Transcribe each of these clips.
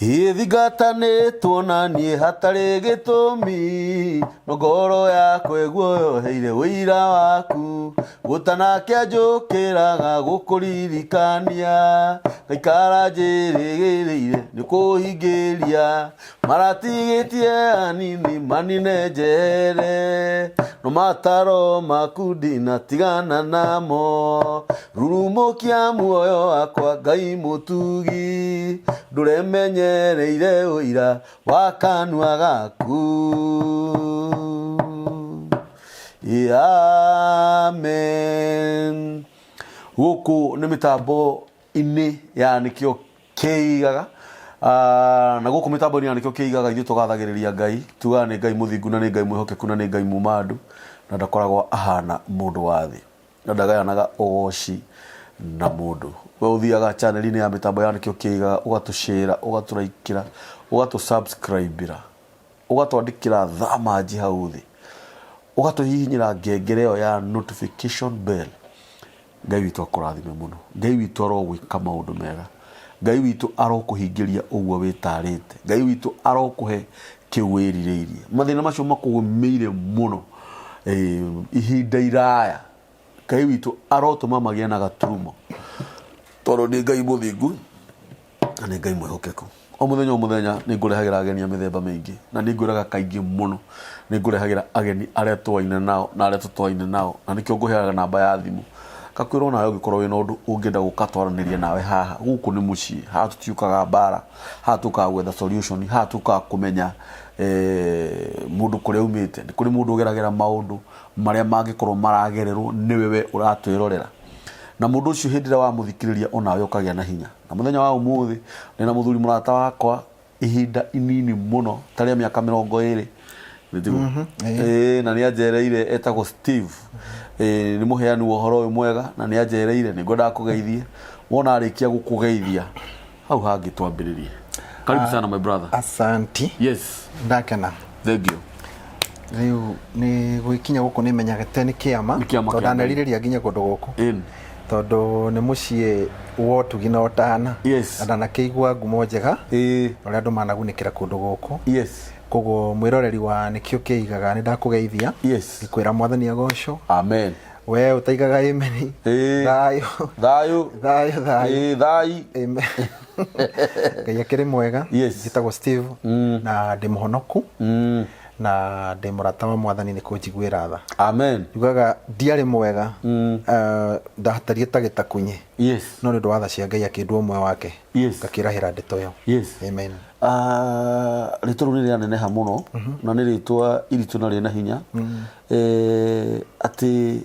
Ĩthingatanĩtwo na niĩ hatarĩ gĩtũmi, no ngoro yakwa ĩguoyoheire ũira waku. Gũtanakĩa njũkĩraga gũkũririkania, ngaikara njĩrĩgĩrĩire nĩũkũhingĩria. Maratigĩtie anini manine njehere, no mataro maku ndinatigana namo. Rurumũkia muoyo wakwa Ngai mũtugi, ndũremenyereire ũira wa kanua gaku. Amen. Gũkũ nĩ mĩtambo-inĩ ya nĩkĩo kĩigaga. Ah, na gũkũ mĩtambo-inĩ ya nĩkĩo kĩigaga ithuĩ tũgathagĩrĩria Ngai, tugaga nĩ Ngai mũthingu na nĩ Ngai mwĩhokeku na nĩ Ngai muma andũ na ndakoragwo ahana mũndũ wa thĩ na ndagayanaga ũgoci na mũndũ. We ũthiaga channel-inĩ ya mĩtambo ya nĩkĩo kĩigaga ũgatũshare, ũgatũraikĩra, ũgatũ-subscribe-ĩra, ũgatwandĩkĩra thamanji hau thĩ, ũgatũhihinyĩra ngengere ĩyo ya notification bell. Ngai witũ akũrathime mũno. Ngai witũ arogwĩka maũndũ mega. Ngai witũ arokũhingĩria ũguo wĩtarĩte. Ngai witũ arokũhe kĩu wĩrirĩirie. Mathĩna macio makũgũmĩire mũno eh, ihinda iraya. Ngai witũ arotũma magĩe na gaturumo tondũ nĩ Ngai mũthingu na nĩ Ngai mwĩhokeku. O mũthenya o mũthenya nĩ ngũrehagĩra ageni a mĩthemba mĩingĩ na nĩ ngwĩraga kaingĩ mũno nĩ ngũrehagĩra ageni arĩa tũaine nao na arĩa tũtoaine nao na nĩkĩo ngũheaga namba ya thimũ ngakwĩra onawe ũngĩkorwo wĩna ũndũ ũngĩenda gũka twaranĩrie nawe haha gũkũ nĩ mũciĩ haha tũtiũkaga mbara haha tũkaga gwetha solution haha tũkaga kũmenya eh, mũndũ kũrĩa aumĩte nĩ kũrĩ mũndũ ũgeragĩra maũndũ marĩa mangĩkorwo maragererwo nĩwe we ũratwĩrorera na mũndũ ũcio hĩndĩ ĩrĩa wamũthikĩrĩria onawe ũkagĩa na hinya Na mũthenya wa ũmũthĩ ndĩ na mũthuri mũrata wakwa ihinda inini mũno ta rĩa mĩaka 20 nĩtiguo? Ĩĩ, na nĩ anjereire etagwo Steve. Ĩĩ, nĩ mũheani wa ũhoro ũyũ mwega na nĩ anjereire nĩ ngwendaga kũgeithie wona arĩkia gũkũgeithia hau hangĩ twambĩrĩrie. Karibu sana my brother. Asanti. Yes, Ndakena. thank you. Rĩu nĩ gwĩkinya gũkũ nĩ menyagĩte nĩ kĩama. Nĩ kĩama Tondũ kĩa Ngai. ndanerirĩria nginye kũndũ gũkũ. Ĩni. Tondũ nĩ mũciĩ wa ũtugi na ũtana. Yes. Na ndanakĩigua ngumo njega. Ĩĩ. Ũrĩa andũ managunĩkĩra kũndũ gũkũ. Yes. Koguo mwĩroreri wa nĩkĩo kĩigaga nĩ ndakũgeithia. Yes. Ngĩkwĩra mwathani agocwo. Amen. We ũtaigaga ĩmeni. Ĩĩ. Thayũ. Thayũ. Thayũ thayũ. Ĩĩ, thai. Amen. Ngai akĩrĩ mwega. Yes. Njĩtagwo Steve na ndĩ mũhonoku na ndĩ mũrata wa mwathani nĩ kũnjiguĩra tha. Amen. Njugaga ndiarĩ mwega ndatariĩ ta gĩtakunyi Yes. no nĩ ũndũ wa tha cia Ngai akĩndua ũmwe wake Yes. ngakĩrahĩra ndeto ĩyo. Yes. Amen. Ah, rĩtwa rĩu nĩ rĩaneneha mũno na nĩ rĩtwa iritũ na rĩna hinya Eh, atĩ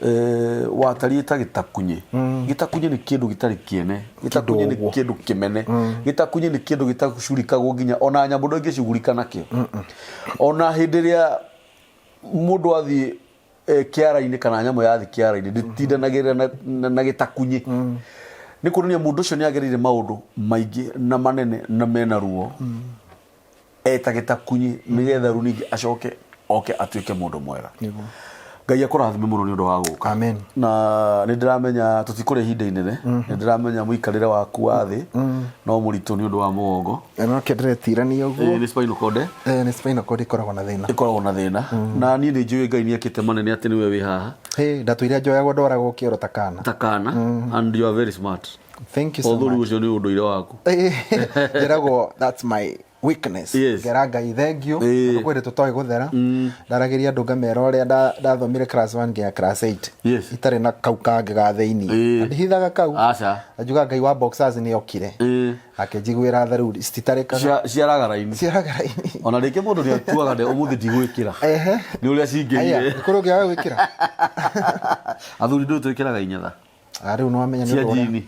eh, watariĩ ta gĩtakunye gĩtakunye nĩ kĩndũ gĩtarĩ kĩene gĩtakunye nĩ Kĩndũ ũguo. kĩndũ kĩmene gĩtakunye nĩ kĩndũ gĩtacurikagwo nginya ona nyamũ ndũngĩcugurika nakĩo ona hĩndĩ ĩrĩa mũndũ athiĩ eh, kĩara-inĩ kana nyamũ yathiĩ kĩara-inĩ ndĩtindanagĩrĩra na, na, na gĩtakunye nĩ kuonania mũndũ ũcio nĩ agereire maũndũ maingĩ na manene na mena ruo eta gĩtakunyi nĩgetha rĩu ningĩ acoke oke atuĩke mũndũ mwega Nĩguo. Ngai akũrathime mũno nĩ ũndũ wa gũka. Amen. Na nĩ ndĩramenya tũtikũrĩa ihinda inene nĩ ndĩramenya mũikarĩre waku wa thĩ no mũritũ nĩ ũndũ wa mũgongo. No kĩndĩretirania ũguo. Ĩĩ, nĩ spinal cord. Eh, nĩ spinal cord ĩkoragwo na thĩna. Ĩkoragwo na thĩna. Na niĩ nĩ njũĩ Ngai nĩ ekĩte manene atĩ nĩwe wĩ haha. Hey, ndatũire njoyagwo ndwaragwo kĩoro ta kana. Ta kana. And you are very smart. Thank you so Although rĩu much. ũcio nĩ ũndũire waku. Njĩragwo that's my weakness. Yes. Ngera Ngai thank you. Ĩĩ. Tondũ kwĩ tũtoĩ gũthera. Ndaragĩria andũ ngamera ũrĩa ndathomire class 1 nginya class 8. Yes. Itarĩ na kau kangĩ ga thĩinĩ. Ĩĩ. Na ndihithaga kau. Aca. Njuga Ngai wa boxers nĩ okire. Ĩĩ. Akĩnjiguĩra tha rĩu cititarĩkaga. Ciaraga raini. Ciaraga raini. Ona rĩngĩ mũndũ nĩ atuaga nde ũmũthĩ ndigwĩkĩra. Ehe. Nĩ ũrĩa Aya, cingĩhire. nĩ kũrĩ ũngĩ waga gwĩkĩra? Athuri ndũĩ twĩkĩraga inyatha. Ah, rĩu nĩwamenya nĩ Cia ũndũ ũrĩa- jini.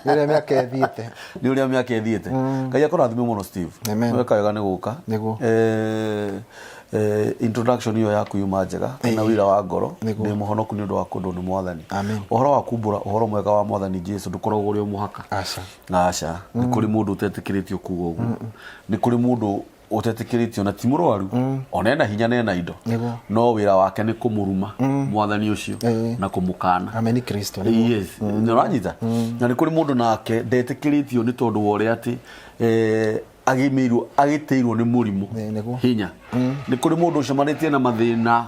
Nĩ ũrĩa mĩaka ĩthiĩte. Nĩ ũrĩa mĩaka ĩthiĩte. Ngai akũrathime mũno Steve. Amen. Weka wega nĩ gũka. Nĩguo. Eh, introduction ĩyo yaku yuma njega na wĩra wa ngoro. Nĩguo. Ndĩ mũhonoku nĩ ũndũ wa kwendwo nĩ Mwathani. Amen. Ũhoro wa kumbũra ũhoro mwega wa Mwathani Jesu ndũkoragwo ũrĩ o mũhaka. Aca. Aca. Nĩ kũrĩ mũndũ ũtetĩkĩrĩtio kuga ũguo. Nĩ kũrĩ mũndũ ũtetĩkĩrĩtio na ti mũrwaru ona ena hinya na ena indo Nĩguo. no wĩra wake nĩ kũmũruma mwathani ũcio Ĩĩ. na kũmũkana. Ameni Kristo, nĩguo. Yes, nĩ ũranyita. Na nĩ kũrĩ mũndũ nake ndetĩkĩrĩtio nĩ tondũ wa ũrĩa atĩ agĩmĩirwo agĩtĩirwo nĩ mũrimũ. Ĩĩ, nĩguo. Hinya. Nĩ kũrĩ mũndũ ũcemanĩtie na mathĩna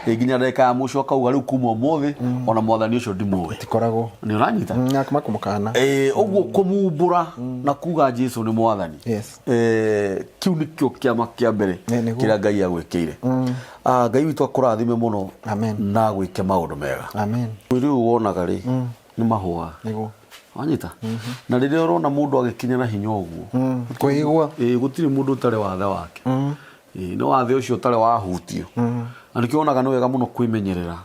nginya ndagĩka ya mũico akauga rĩu kuma ũmũthĩ ona mwathani ũcio ndimũĩ. Tikoragwo. Nĩ ũranyita. Na kũmũkana. Ũguo kũmumbũra na kuga Jesu nĩ mwathani. Yes. Kĩu nĩkĩo kĩama kĩa mbere Ĩĩ, nĩguo. kĩrĩa Ngai agwĩkĩire. Ngai witũ akũrathime mũno Amen. na agwĩke maũndũ mega. Amen. Mwĩrĩ ũyũ wonaga rĩ nĩ mahũa. Nĩguo. Wanyita? Na rĩrĩa ũrona mũndũ agĩkinya na hinya ũguo, Kwĩigua. Gũtirĩ mũndũ ũtarĩ wathe wake. Nĩ wathe ũcio ũtarĩ wahutio. Na nĩkĩo wonaga nĩ wega mũno kwĩmenyerera.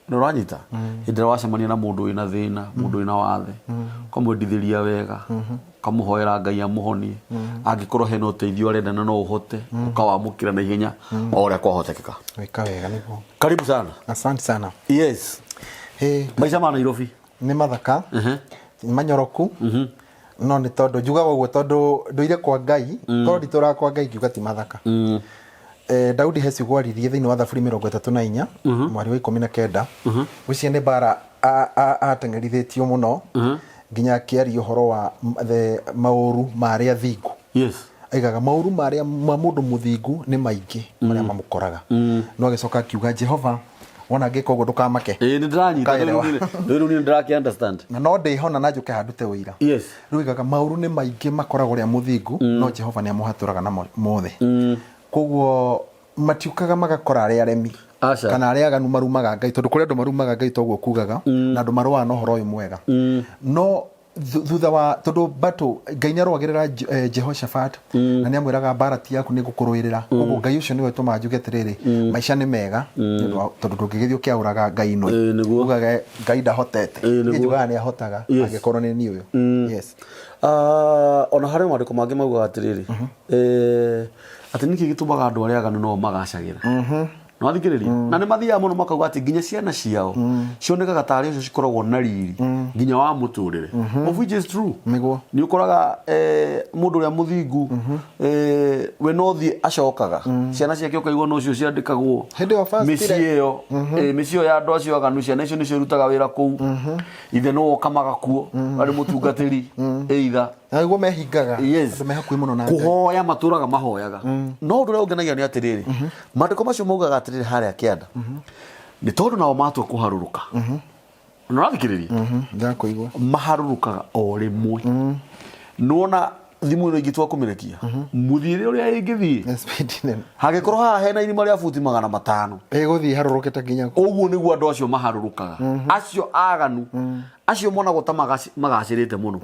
Nĩ ũranyita? Hĩndĩ ĩrĩa wacemania na mũndũ wĩna thĩna, mũndũ wĩna wathe, ũkamwendithĩria wega, ũkamũhoera Ngai amũhonie. Angĩkorwo hena ũteithio arenda na no ũhote, ũkawamũkĩra na ihenya o ũrĩa kwahotekeka. Wĩka wega, nĩguo. Karibu sana. Asante sana. Yes. Hey. Maica ma Nairobi. Nĩ mathaka, nĩ manyoroku, no nĩ tondũ njugaga ũguo tondũ ndũire kwa Ngai, korwo nditũraga kwa Ngai ngiuga ti mathaka. Daudi he ciugo aririe thĩinĩ wa Thaburi 34 mwari wa 19. Gwĩciria nĩ mbara ateng'erithĩtio mũno nginya akĩaria ũhoro wa maũru ma arĩa athingu. Yes. Aigaga maũru ma arĩa ma mũndũ mũthingu nĩ maingĩ marĩa mamũkoraga. No agĩcoka akiuga Jehova, wona ngĩka ũguo ndũkamake. Ĩĩ, nĩ ndĩranyita. Ũkaerewa. Rĩu nĩ ndĩrakĩ understand. Na no ndĩhona na njũke handute ũira. Yes. Rĩu aigaga maũru nĩ maingĩ makoragwo ũrĩa mũthingu, no Jehova nĩ amũhatũraga namo mothe. Koguo matiũkaga magakora arĩa aremi. Aca. Kana arĩa aganu marumaga Ngai, tondũ kũrĩ andũ marumaga Ngai toguo kugaga, na andũ marũaga na ũhoro ũyũ mwega. No thutha wa tondũ battle Ngai nĩ arũagĩrĩra Jehoshaphat, na nĩ amwĩraga mbara ti yaku nĩ ngũkũrũĩrĩra. Koguo Ngai ũcio nĩwe ũtũmaga njuge atĩrĩrĩ, maica nĩ mega, nĩ ũndũ wa tondũ ndũngĩgĩthiĩ ũkĩaũraga Ngai ĩno. Ĩĩ, nĩguo. Ugage Ngai ndahotete. Ĩĩ, nĩguo. Niĩ njugaga nĩ ahotaga, Yes. angĩkorwo nĩ niĩ ũyũ. Yes. Ona harĩ maandĩko mangĩ maugaga atĩrĩrĩ, atĩ nĩkĩ gĩtũmaga andũ arĩa aganu no magacagĩra. No athikĩrĩria. Na nĩ mathiaga mũno makauga atĩ nginya ciana ciao cionekaga tarĩ ũcio cikoragwo na riri nginya wa mũtũrĩre. Of which is true. Nĩguo. Nĩ ũkoraga mũndũ ũrĩa mũthingu we no thiĩ acokaga. Ciana ciake ũkaigua no cio ciandĩkagwo. Hĩndĩ ĩyo first Mĩciĩ ire. ĩyo, mĩciĩ ĩyo ya andũ acio aganu ciana icio nĩcio irutaga wĩra kũu. Ithe nĩwe ũkamaga kuo, arĩ mũtungatĩri, either. Na nĩguo mehingaga. Yes. Andũ me hakuhĩ mũno na Ngai. Kũhoya matũraga mahoyaga. No ũndũ ũrĩa ũngenagia nĩ atĩrĩrĩ, maandĩko macio maugaga atĩrĩrĩ harĩa kĩanda, nĩ tondũ nao matua kũharũrũka. Nĩ ũrathikĩrĩria? Ndakũigua. Maharũrũkaga o rĩmwe. Nĩwona thimũ ĩno ingĩtua kũmĩrekia, mũthiĩre ũrĩa ĩngĩthiĩ. Nĩ speed nene. Hangĩkorwo haha hena irima rĩa buti 500. Ĩgũthiĩ harũrũkĩte nginya kũ? Ũguo nĩguo andũ acio maharũrũkaga. Acio aganu, acio monagwo ta magacĩrĩte mũno.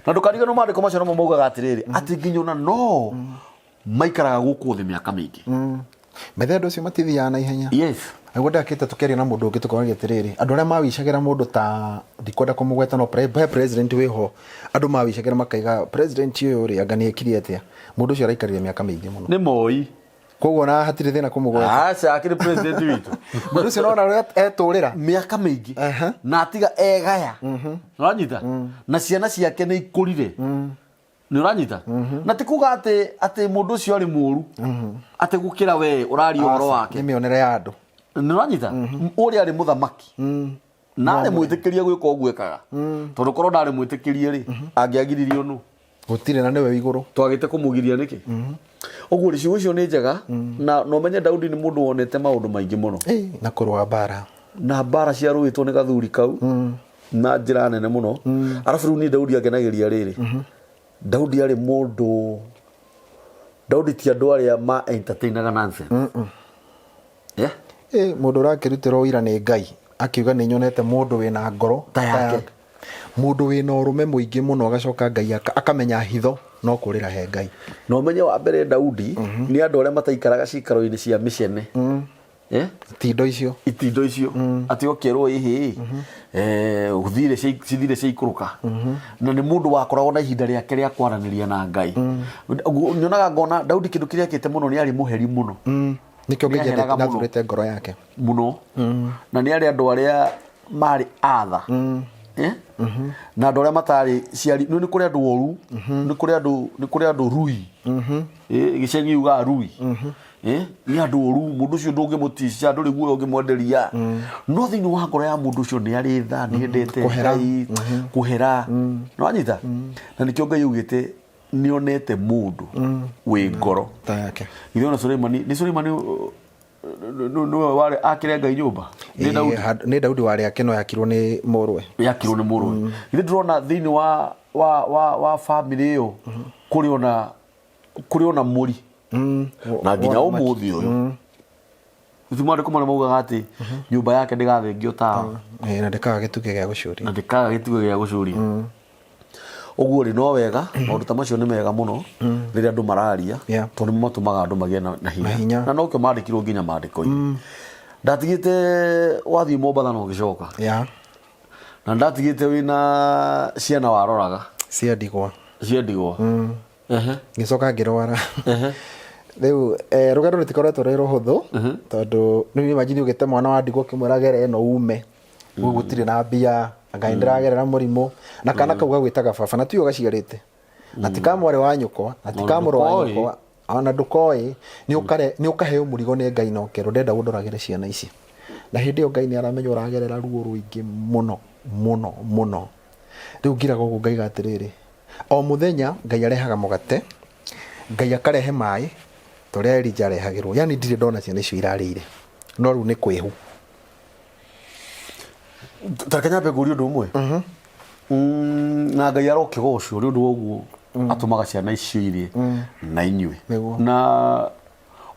Na ndũkariganĩrwo maandĩko macio namo maugaga atĩrĩrĩ, atĩ nginya ona no maikaraga gũkũ thĩ mĩaka mĩingĩ. Methe andũ acio matithiaga na ihenya. Yes. Nĩguo ndakĩte tũkĩaria na mũndũ ũngĩ tũkoragia atĩrĩrĩ, andũ arĩa mawicagĩra mũndũ ta ndikwenda kũmũgweta no he president wĩho, andũ mawicagĩra makaiga president ũyũ rĩ anga nĩ ekire atĩa, mũndũ ũcio araikarire mĩaka mĩingĩ mũno. Nĩ Moi. Koguo na hatirĩ thĩna kũmũgweta. Aca, akĩrĩ president witũ. Mũndũ ũcio nona ũrĩa etũrĩra. Mĩaka mĩingĩ. Na atiga egaya. Ũranyita? Na ciana ciake nĩ ikũrire. Nĩ ũranyita? Na ti kuga atĩ mũndũ ũcio arĩ mũru. Atĩ gũkĩra we ũraria ũhoro wake. Nĩ mĩonere ya andũ. Nĩ ũranyita? Ũrĩa arĩ mũthamaki. Na arĩ mwĩtĩkĩrie gwĩka ũguo ekaga. Tondũ korwo ndarĩ mwĩtĩkĩrie rĩ, angĩagiririo nũ? Gũtirĩ na nĩwe igũrũ. Twagĩte kũmũgiria nĩkĩ? Ũguo rĩ, ciugo icio nĩ njega, na no menye Daudi nĩ mũndũ wonete maũndũ maingĩ mũno. Na kũrũa mbara. Na mbara ciarũĩtwo nĩ gathuri kau. Na njĩra nene mũno. Arabu rĩu niĩ Daudi angenagĩria rĩrĩ. Daudi arĩ mũndũ, Daudi ti andũ arĩa ma entertainaga nonsense. Yeah. Mũndũ ũrakĩrutĩrwo ũira nĩ Ngai akiuga nĩ nyonete mũndũ wĩna ngoro Ta yake. Mũndũ wĩna ũrũme mũingĩ mũno agacoka Ngai akamenya hitho no kũrĩra he Ngai. Na ũmenye wa mbere Daudi nĩ andũ arĩa mataikaraga ciikaro-inĩ cia mĩcene. Itindo icio. Itindo icio. Atĩ ũkerwo ĩhĩ, ũthire cithire ciaikũrũka. Na nĩ mũndũ wakoragwo na ihinda rĩake rĩa kwaranĩria na Ngai. Ũguo nyonaga ngona Daudi kĩndũ kĩrĩa ekĩte mũno nĩ arĩ mũheri mũno. Nĩkĩo Ngai Nĩ aheraga mũno. ndathurĩte ngoro yake. Mũno. Na nĩ arĩ andũ arĩa marĩ atha. Eh? Na andũ arĩa matarĩ ciari nĩ kũrĩ andũ oru, nĩ kũrĩ andũ, nĩ kũrĩ andũ rui. Eh, gĩcagi yugaga rui. Eh, nĩ andũ oru, mũndũ ũcio ndũngĩmũtica, ndũrĩ guoya ũngĩmwenderia, no thĩinĩ wa ngoro ya mũndũ ũcio nĩ arĩ tha, nĩ endete Kũhera. Ngai, kũhera nĩ wanyita, na nĩkĩo Ngai augĩte nĩ onete mũndũ wĩ ngoro ta yake. Githĩ ona Suleimani, nĩ Suleimani nĩwe warĩ akĩre Ngai nyũmba, nĩ Daudi? Nĩ Daudi warĩ ake, no yakirwo nĩ mũrũwe. Yakirwo nĩ mũrũwe. Githĩ ndũrona thĩinĩ wa family ĩyo kũrĩ ona mũri na nginya ũmũthĩ ũyũ ti maandĩko marĩa maugaga atĩ nyũmba yake ndĩgathengio tawa? Eh, na ndĩkaga gĩtugĩ gĩa gũcuria. Na ndĩkaga gĩtugĩ gĩa gũcuria. Ũguo rĩ, no wega, maũndũ ta macio nĩ mega mũno rĩrĩa andũ mararia, tondũ nĩmo matũmaga andũ magĩe na hinya. Na hinya. Na nokĩo mandĩkirwo nginya maandĩko-inĩ. Ndatigĩte wathiĩ Mombatha na ũgĩcoka, na ndatigĩte wĩna ciana waroraga. Cia ndigwa. Cia ndigwa. Ehe. Ngĩcoka ngĩrwara. Rĩu rũgendo rũtikoretwo rwĩ rũhũthũ, tondũ rĩu imagine ũgĩte mwana wa ndigwa ũkĩmwĩra gere ĩno ume rĩu gũtirĩ na mbia, anga nĩ ndĩragerera mũrimũ, na kana kau gagwĩtaga baba na tiwe gaciarĩte, na ti ka mwarĩ wa nyũkwa, na ti ka mũrũ wa ndũkoĩ. nyũkwa, ona ndũkoĩ. Nĩ ũkaheo mũrigo nĩ Ngai na ũkerwo ndenda ũndoragĩre ciana ici, na hĩndĩ ĩyo Ngai nĩ aramenya ũragerera ruo rũingĩ mũno mũno mũno. Rĩu ngiraga ũguo ngaiga atĩrĩrĩ, o mũthenya Ngai arehaga mũgate, Ngai akarehe maĩ ta ũrĩa Elijah arehagĩrwo. Yani ndirĩ ndona ciana icio irarĩire, no rĩu nĩ kwĩhu. Ta reke nyambe ngũrie ũndũ ũmwe. Na Ngai arokĩgocwo nĩ ũndũ wa ũguo atũmaga ciana icio irie na inyuĩ. Na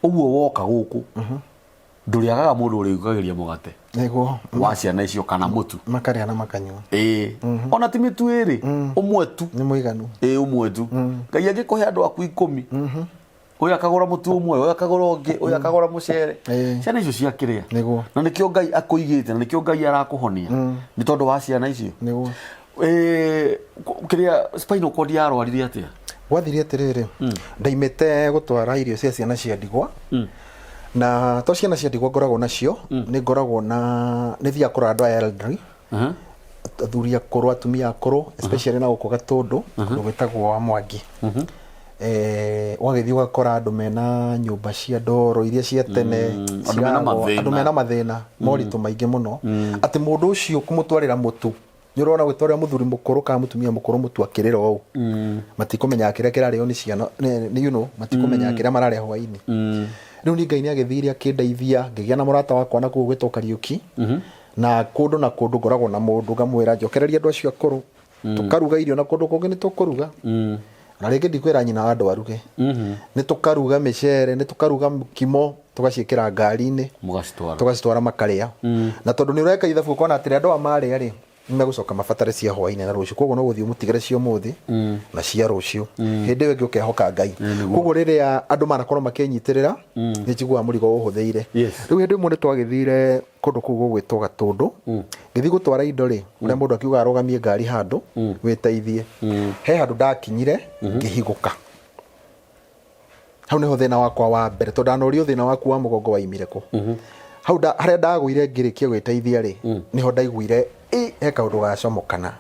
ũguo woka gũkũ ndũrĩagaga mũndũ ũrĩukagĩria mũgate wa ciana icio kana mũtu. Makarĩa na makanyua. Ĩĩ, ona ti mĩtu ĩrĩ, ũmwe tu. Nĩ mũiganu. Ĩĩ, ũmwe tu. Ngai angĩkũhe andũ aku 10, ũyũ akagũra mũtu ũmwe, ũyũ akagũra ũngĩ, ũyũ akagũra mũcere, ciana icio ciakĩrĩa. Na nĩkĩo Ngai akũigĩte, na nĩkĩo Ngai arakũhonia, nĩ tondũ wa ciana icio. Kĩrĩa spinal cord yarwarire atĩa? Gwathire atĩrĩrĩ, ndaimĩte gũtwara irio cia ciana cia ndigwa, na to ciana cia ndigwa ngoragwo nacio, nĩ ngoragwo na nĩ thiaga kũrora andũ aya elderly, athuri akũrũ, atumia akũrũ, especially na gũkũ Gatũndũ, kũndũ gwĩtagwo wa Mwangi. Ũgagĩthiĩ ũgakora andũ mena nyũmba cia ndoro iria cia tene, Andũ mena ciragwa, mathĩna. andũ mena mathĩna moritũ maingĩ mũno, atĩ mũndũ ũcio kũmũtwarĩra mũtu, nĩ ũrona gwĩtwarĩra mũthuri mũkũrũ kana mũtumia mũkũrũ mũtu akĩrĩra ũũ, matikũmenyaga kĩrĩa kĩrarĩo nĩ ciana, matikũmenyaga kĩrĩa mararĩa hwainĩ. Rĩu niĩ Ngai nĩ agĩthire akĩndeithia, ngĩgĩa na mũrata wakwa na kũu gwĩtwo Kariũki, na kũndũ na kũndũ ngoragwo na mũndũ ngamwĩra njokererie andũ acio akũrũ, tũkaruga irio, na kũndũ kũngĩ nĩ tũkũruga, na rĩngĩ ndikwĩra nyina wa andũ aruge, nĩ tũkaruga mĩcere, nĩ tũkaruga kimo, tũgaciĩkĩra ngari-inĩ, mũgacitwara, tũgacitwara makarĩa. Na tondũ nĩ ũreka ithabu ũkona atĩrĩ, andũ aya marĩa rĩ, nĩ megũcoka mabatare cia hwainĩ na rũciũ, koguo no gũthiĩ ũmũtigĩre cia ũmũthĩ na cia rũciũ, hĩndĩ ĩyo ĩngĩ ũkehoka Ngai. Koguo rĩrĩa andũ manakorwo makĩnyitĩrĩra, nĩ njiguaga mũrigo ũhũthĩire. Rĩu hĩndĩ ĩmwe nĩ twagĩthire kũndũ kũu gũgwĩtwo Gatũndũ, ngĩthiĩ gũtwara indo rĩ, ũrĩa mũndũ akiuga arũgamie ngari handũ wĩteithie, he handũ ndakinyire ngĩhigũka. Hau nĩho thĩna wakwa wa mbere, tondũ ndanorio thĩna waku wa mũgongo waimire kũ. Hau harĩa ndagũire ngĩrĩkia gwĩteithia rĩ, nĩho ndaiguire ĩ he kaũndũ gacomokana.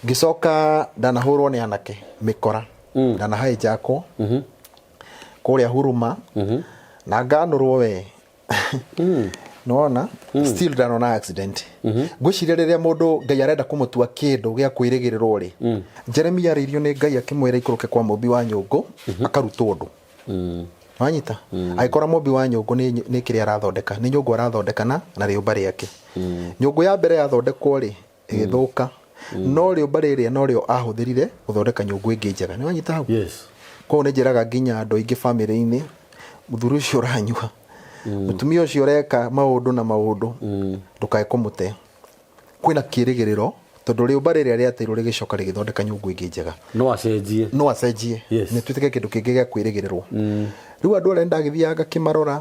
Ngĩcoka ndanahũrwo nĩ anake mĩkora, ndanahaĩnjakwo kũrĩa Huruma, na nganũrwo we. Nĩwona still ndanona accident. Ngwĩciria rĩrĩa mũndũ Ngai arenda kũmũtua kĩndũ gĩa kwĩrĩgĩrĩrwo rĩ, Jeremia arĩirio nĩ Ngai akĩmwĩra ikũrũke kwa mũmbi wa nyũngũ akarutwo ũndũ. Wanyita? Agĩkora mũmbi wa nyũngũ nĩ kĩrĩa arathondeka, nĩ nyũngũ arathondeka na rĩũmba rĩake. Nyũngũ ya mbere yathondekwo rĩ, ĩgĩthũka, no rĩũmba rĩrĩa norĩo ahũthĩrire gũthondeka nyũngũ ĩngĩ njega. Nĩ wanyita hau? Koguo nĩ njĩraga nginya andũ aingĩ bamĩrĩ-inĩ, mũthuri ũcio ũranyua, mũtumia ũcio ũreka maũndũ na maũndũ, ndũkae kũmũte. Kwĩna kĩrĩgĩrĩro, tondũ rĩũmba rĩrĩa rĩateirwo rĩgĩcoka rĩgĩthondeka nyũngũ ĩngĩ njega. No acenjie. No acenjie. Nĩ tuĩke kĩndũ kĩngĩ gĩa kwĩrĩgĩrĩrwo. Rĩu andũ arĩa ndagĩthiaga ngakĩmarora,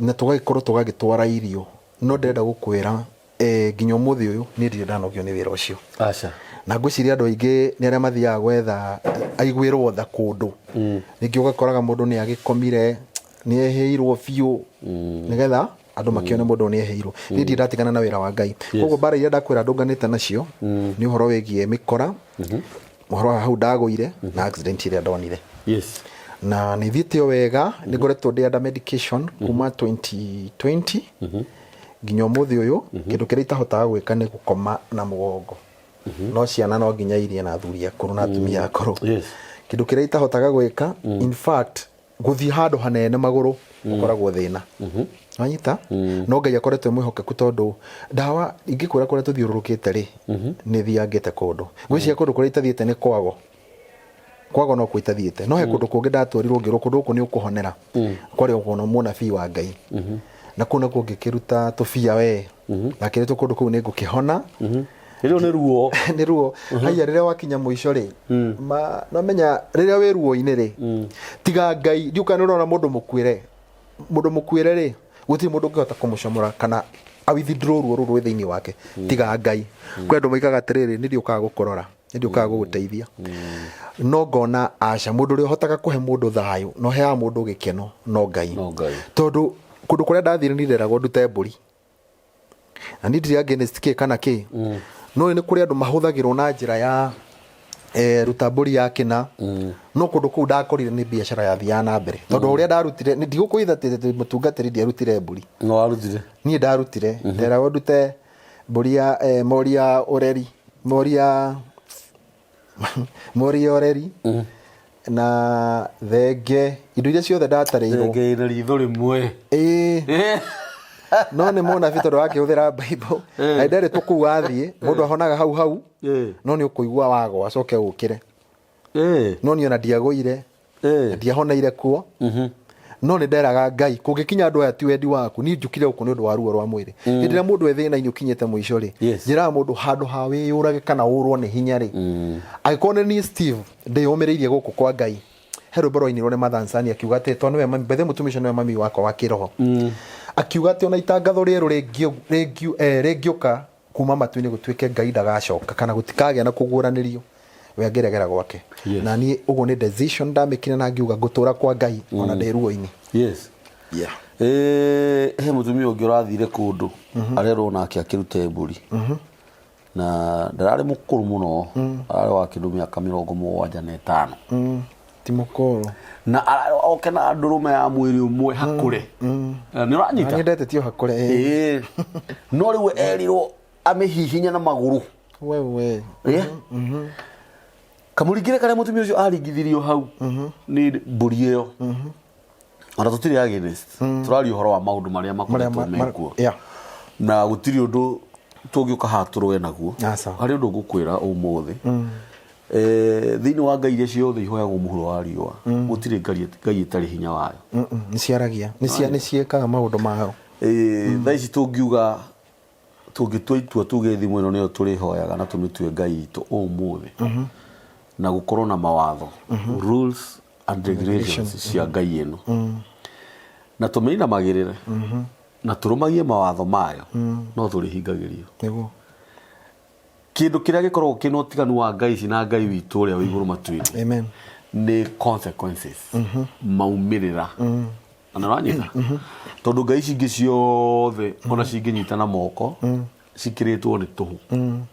na tũgagĩkorwo tũgagĩtwara irio, no ndĩrenda gũkwĩra nginya ũmũthĩ ũyũ niĩ ndirĩ ndanogio nĩ wĩra ũcio. Aca. Na ngwĩciria andũ aingĩ nĩ arĩa mathiaga gwetha aiguĩrwo tha kũndũ, rĩngĩ ũgakoraga mũndũ nĩ agĩkomire, nĩ ehĩirwo biũ, nĩgetha Andũ makĩone mũndũ ũyũ nĩ eheirwo. Niĩ ndirĩ ndatigana na wĩra wa Ngai. Koguo mbara iria ndakwĩra ndũnganĩte nacio nĩ ũhoro wĩgiĩ mĩkora, ũhoro wa hau ndagũire na accident ĩrĩa ndonire. Na nĩ thiĩte o wega, nĩ ngoretwo ndĩ under medication kuma 2020 nginya ũmũthĩ ũyũ. Kĩndũ kĩrĩa itahotaga gwĩka nĩ gũkoma na mũgongo. No ciana no nginya irie na athuri akũrũ na atumia akũrũ. Kĩndũ kĩrĩa itahotaga gwĩka, in fact, gũthiĩ handũ hanene magũrũ ũkoragwo thĩna. Wanyita? No Ngai akoretwo e mwĩhokeku tondũ ndawa ingĩkwĩra kũrĩa tũthiũrũrũkĩte rĩ, nĩ thiangĩte kũndũ. Ngwĩciria kũndũ kũrĩa itathiĩte nĩ kwago. Kwago no kuo itathiĩte. No he kũndũ kũngĩ ndatwarirwo ngĩrwo kũndũ gũkũ nĩ ũkũhonera. Kwarĩ o mũnabii wa Ngai. Na kũu nakuo ngĩkĩruta tũbia we. Ndakĩrĩtwo kũndũ kũu nĩ ngũkĩhona. Rĩu nĩ ruo. Nĩ ruo. Haiya, rĩrĩa wakinya mũico rĩ, ma no menya rĩrĩa wĩ ruo-inĩ rĩ, tiga Ngai, ndiũĩ kana nĩ ũrona mũndũ mũkuĩre. Mũndũ mũkuĩre rĩ, gũtirĩ mũndũ ũngĩhota kũmũcomora kana a withdraw ruo rũu rwĩ thĩinĩ wake tiga Ngai. Kwĩ andũ moigaga atĩrĩrĩ, nĩ ndiũkaga gũkũrora, nĩ ndiũkaga gũgũteithia. No ngona aca, mũndũ ũrĩa ũhotaga kũhe mũndũ thayũ na ũheaga mũndũ gĩkeno no Ngai. No Ngai. Tondũ kũndũ kũrĩa ndathire nĩ nderagwo ndute mbũri. Na niĩ ndirĩ against kĩ kana kĩ. No nĩ kũrĩ andũ mahũthagĩrwo na njĩra ya ruta mbũri ya kĩna. No kũndũ kũu ndakorire nĩ biacara yathiaga na mbere. Tondũ ũrĩa ndarutire, ndigũkwĩra atĩ mũtungatĩri ndiarutire mbũri. No warutire? Niĩ ndarutire. Nderagwo ndute mbũri ya mori ya ũreri, mori ya mori ya ũreri na thenge, indo iria ciothe ndatarĩirwo. Thenge ĩna ritho rĩmwe. Ĩĩ. No nĩ mũnabii tondũ akĩhũthĩra Bible. Na nderĩtwo kũu wathiĩ, mũndũ ahonaga hau hau, no nĩ ũkũigua wagwa acoke ũkĩre. No niĩ ona ndiagũire, ndiahoneire kuo. No nĩ nderaga Ngai, kũngĩkinya andũ aya ti wendi waku, niĩ njũkire gũkũ nĩ ũndũ wa ruo rwa mwĩrĩ. Hĩndĩ ĩrĩa mũndũ e thĩna-inĩ ũkinyĩte mũico rĩ, njĩraga mũndũ handũ ha wĩyũrage kana ũrwo nĩ hinya rĩ, angĩkorwo nĩ niĩ Steve ndĩyũmĩrĩirie gũkũ kwa Ngai, he rwĩmbo rwainirwo nĩ Mathansani akiuga atĩ tondũ nĩwe mami, bethe mũtumia ũcio nĩwe mami wakwa wa kĩroho. Akiuga atĩ ona itangatho rĩerũ rĩngĩũka kuma matu-inĩ gũtuĩke Ngai ndagacoka kana gũtikagĩa na kũguũranĩrio, we angĩregera gwake. Na niĩ ũguo nĩ decision ndamĩkire na ngiuga ngũtũra kwa Ngai ona ndĩ ruo-inĩ. He mũtumia ũngĩ ũrathire kũndũ arerwo nake akĩrute mbũri. Na ndararĩ mũkũrũ mũno, ararĩ wa kĩndũ mĩaka 75. Ti mũkũrũ. Na oke na ndũrũme ya mwĩrĩ ũmwe hakũre. Nĩ ũranyita? Nĩ ndetĩtio hakũre. Ĩĩ. No rĩu erirwo amĩhihinye na magũrũ. Wewe. Kamũringĩre karĩa mũtumia ũcio aringithirio hau nĩ mbũri ĩyo. Ona tũtirĩ against. Tũraria ũhoro wa maũndũ marĩa makoretwo mekuo. Na gũtirĩ ũndũ tũngĩũka haha tũrũe naguo. Harĩ ũndũ ngũkwĩra ũmũthĩ. Thĩinĩ wa ngai iria ciothe ihoyagwo mũhuro wa riũa, gũtirĩ ngai ĩtarĩ hinya wayo. Nĩ ciaragia, nĩ ciĩkaga maũndũ mayo. Thaa ici tũngiuga, tũngĩtua itua tuge thimũ ĩno nĩyo tũrĩhoyaga na tũmĩtue ngai itũ ũmũthĩ, na gũkorwo na mawatho, rules and regulations cia ngai ĩno, na tũmĩinamagĩrĩre na tũrũmagie mawatho mayo, no tũrĩhingagĩrio. Kĩndũ kĩrĩa gĩkoragwo kĩna ũtiganu wa ngai ici na Ngai witũ ũrĩa wĩ igũrũ matu-inĩ nĩ consequences, maumĩrĩra. Na nĩũranyita? Tondũ ngai ici ingĩ ciothe ona cingĩnyita na moko cikĩrĩtwo nĩ tũhũ.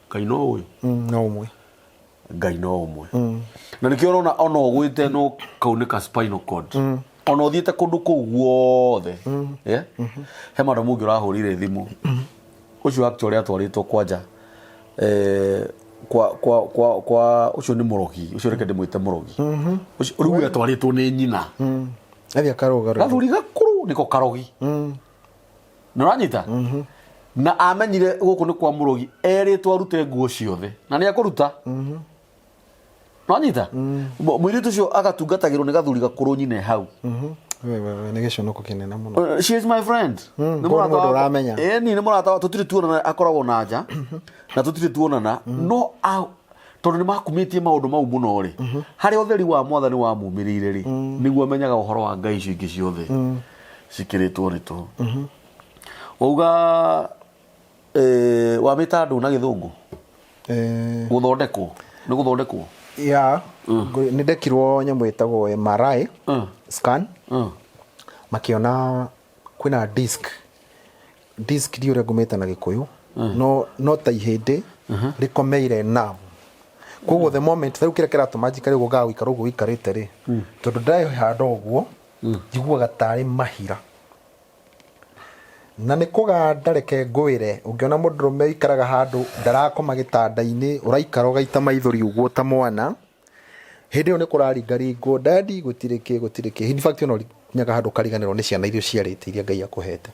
Ngai no ũyũ. No ũmwe. Ngai no ũmwe. Na nĩkĩo ũrona ona ũgwĩte no kaunĩka spinal cord. Ona ũthiĩte kũndũ kũu guothe. He madam ũngĩ ũrahũrĩire thimũ. Ũcio actually atwarĩtwo kwanja kwa kwa kwa kwa ũcio nĩ mũrogi, ũcio reke ndĩmwĩte mũrogi. Ũcio rĩu we atwarĩtwo nĩ nyina. Athiĩ akarũgarũra. Gathuri gakũrũ nĩko karogi. Nĩ ũranyita? Na amenyire gũkũ nĩ kwa mũrogi, erĩtwo arute nguo ciothe na nĩ ekũruta. Nĩwanyita? Mũirĩtu ũcio agatungatagĩrwo nĩ gathuri gakũrũ nyina e hau. We, we, we, nĩ gĩconoko kĩnene mũno. She is my friend. Nĩ Nĩ koguo nĩ mũrata mũndũ wakwa. ũramenya. Ĩni nĩ mũrata wa tũtirĩ tuonana, akoragwo na nja na tũtirĩ tuonana, no tondũ nĩ makumĩtie maũndũ mau mũno rĩ, harĩa ũtheri wa mwathani wamumĩrĩire rĩ, nĩguo amenyaga ũhoro wa ngai icio ingĩ ciothe cikĩrĩtwo nĩ tũhũ. Wauga wamĩta ndũ na gĩthũngũ? Gũthondekwo, nĩ gũthondekwo? Ya, nĩ ndekirwo nyamũ ĩtagwo MRI scan, makĩona kwĩna disc Disc ndiũ ũrĩa ngũmĩta na Gĩkũyũ, no ta ihĩndĩ rĩkomeire nerve. Koguo the moment rĩu kĩrĩa kĩratũma njikare ũguo, ngaga gũikara ũguo ũikarĩte rĩ, tondũ ndehanda ũguo njiguaga tarĩ mahira na nĩ kũganda. Reke ngwĩre, ũngĩona mũndũrũme ũikaraga handũ ndarakoma gĩtanda-inĩ, ũraikara ũgaita maithori ũguo ta mwana, hĩndĩ ĩyo nĩ kũraringaringwo, "Daddy, gũtirĩ kĩ, gũtirĩ kĩ." In fact, ona ũkinyaga handũ ũkariganĩrwo nĩ ciana iria ũciarĩte, iria Ngai akũhete.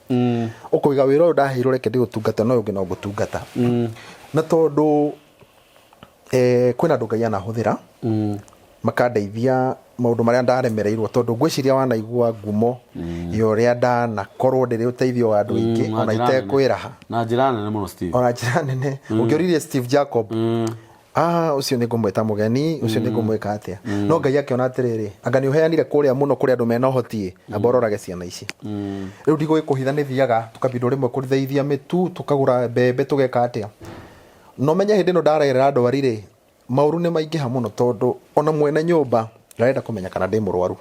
Ũkoiga, "Wĩra ũyũ ndaheirwo, reke ndĩũtungata, no ũyũ ũngĩ no ngũtungata." Na tondũ kwĩna andũ Ngai anahũthĩra makandeithia maũndũ marĩa ndaremereirwo, tondũ ngwĩciria wanaigua ngumo ya ũrĩa ndanakorwo ndĩrĩ ũteithio wa andũ aingĩ, na ona njĩra nene. itekwĩraha. Na njĩra nene mũno, Steve. Ona njĩra nene. Ũngĩoririe Steve Jacob, ũcio nĩ ngũmwĩta mũgeni, ũcio nĩ ngũmwĩka atĩa? No Ngai akĩona atĩrĩrĩ, anga nĩ ũheanire kũrĩa mũno kũrĩ andũ mena ũhoti, amba ũrorage ciana ici. Rĩu ndigũgĩkũhitha, nĩ thiaga tũkabindwo rĩmwe kũtheithia mĩtu, tũkagũra mbembe, tũgeka atĩa. No menye hĩndĩ ĩno ndaragerera ndwari rĩ, maũru nĩ maingĩha mũno, tondũ ona mwene nyũmba ndarenda kũmenya kana ndĩ mũrwaru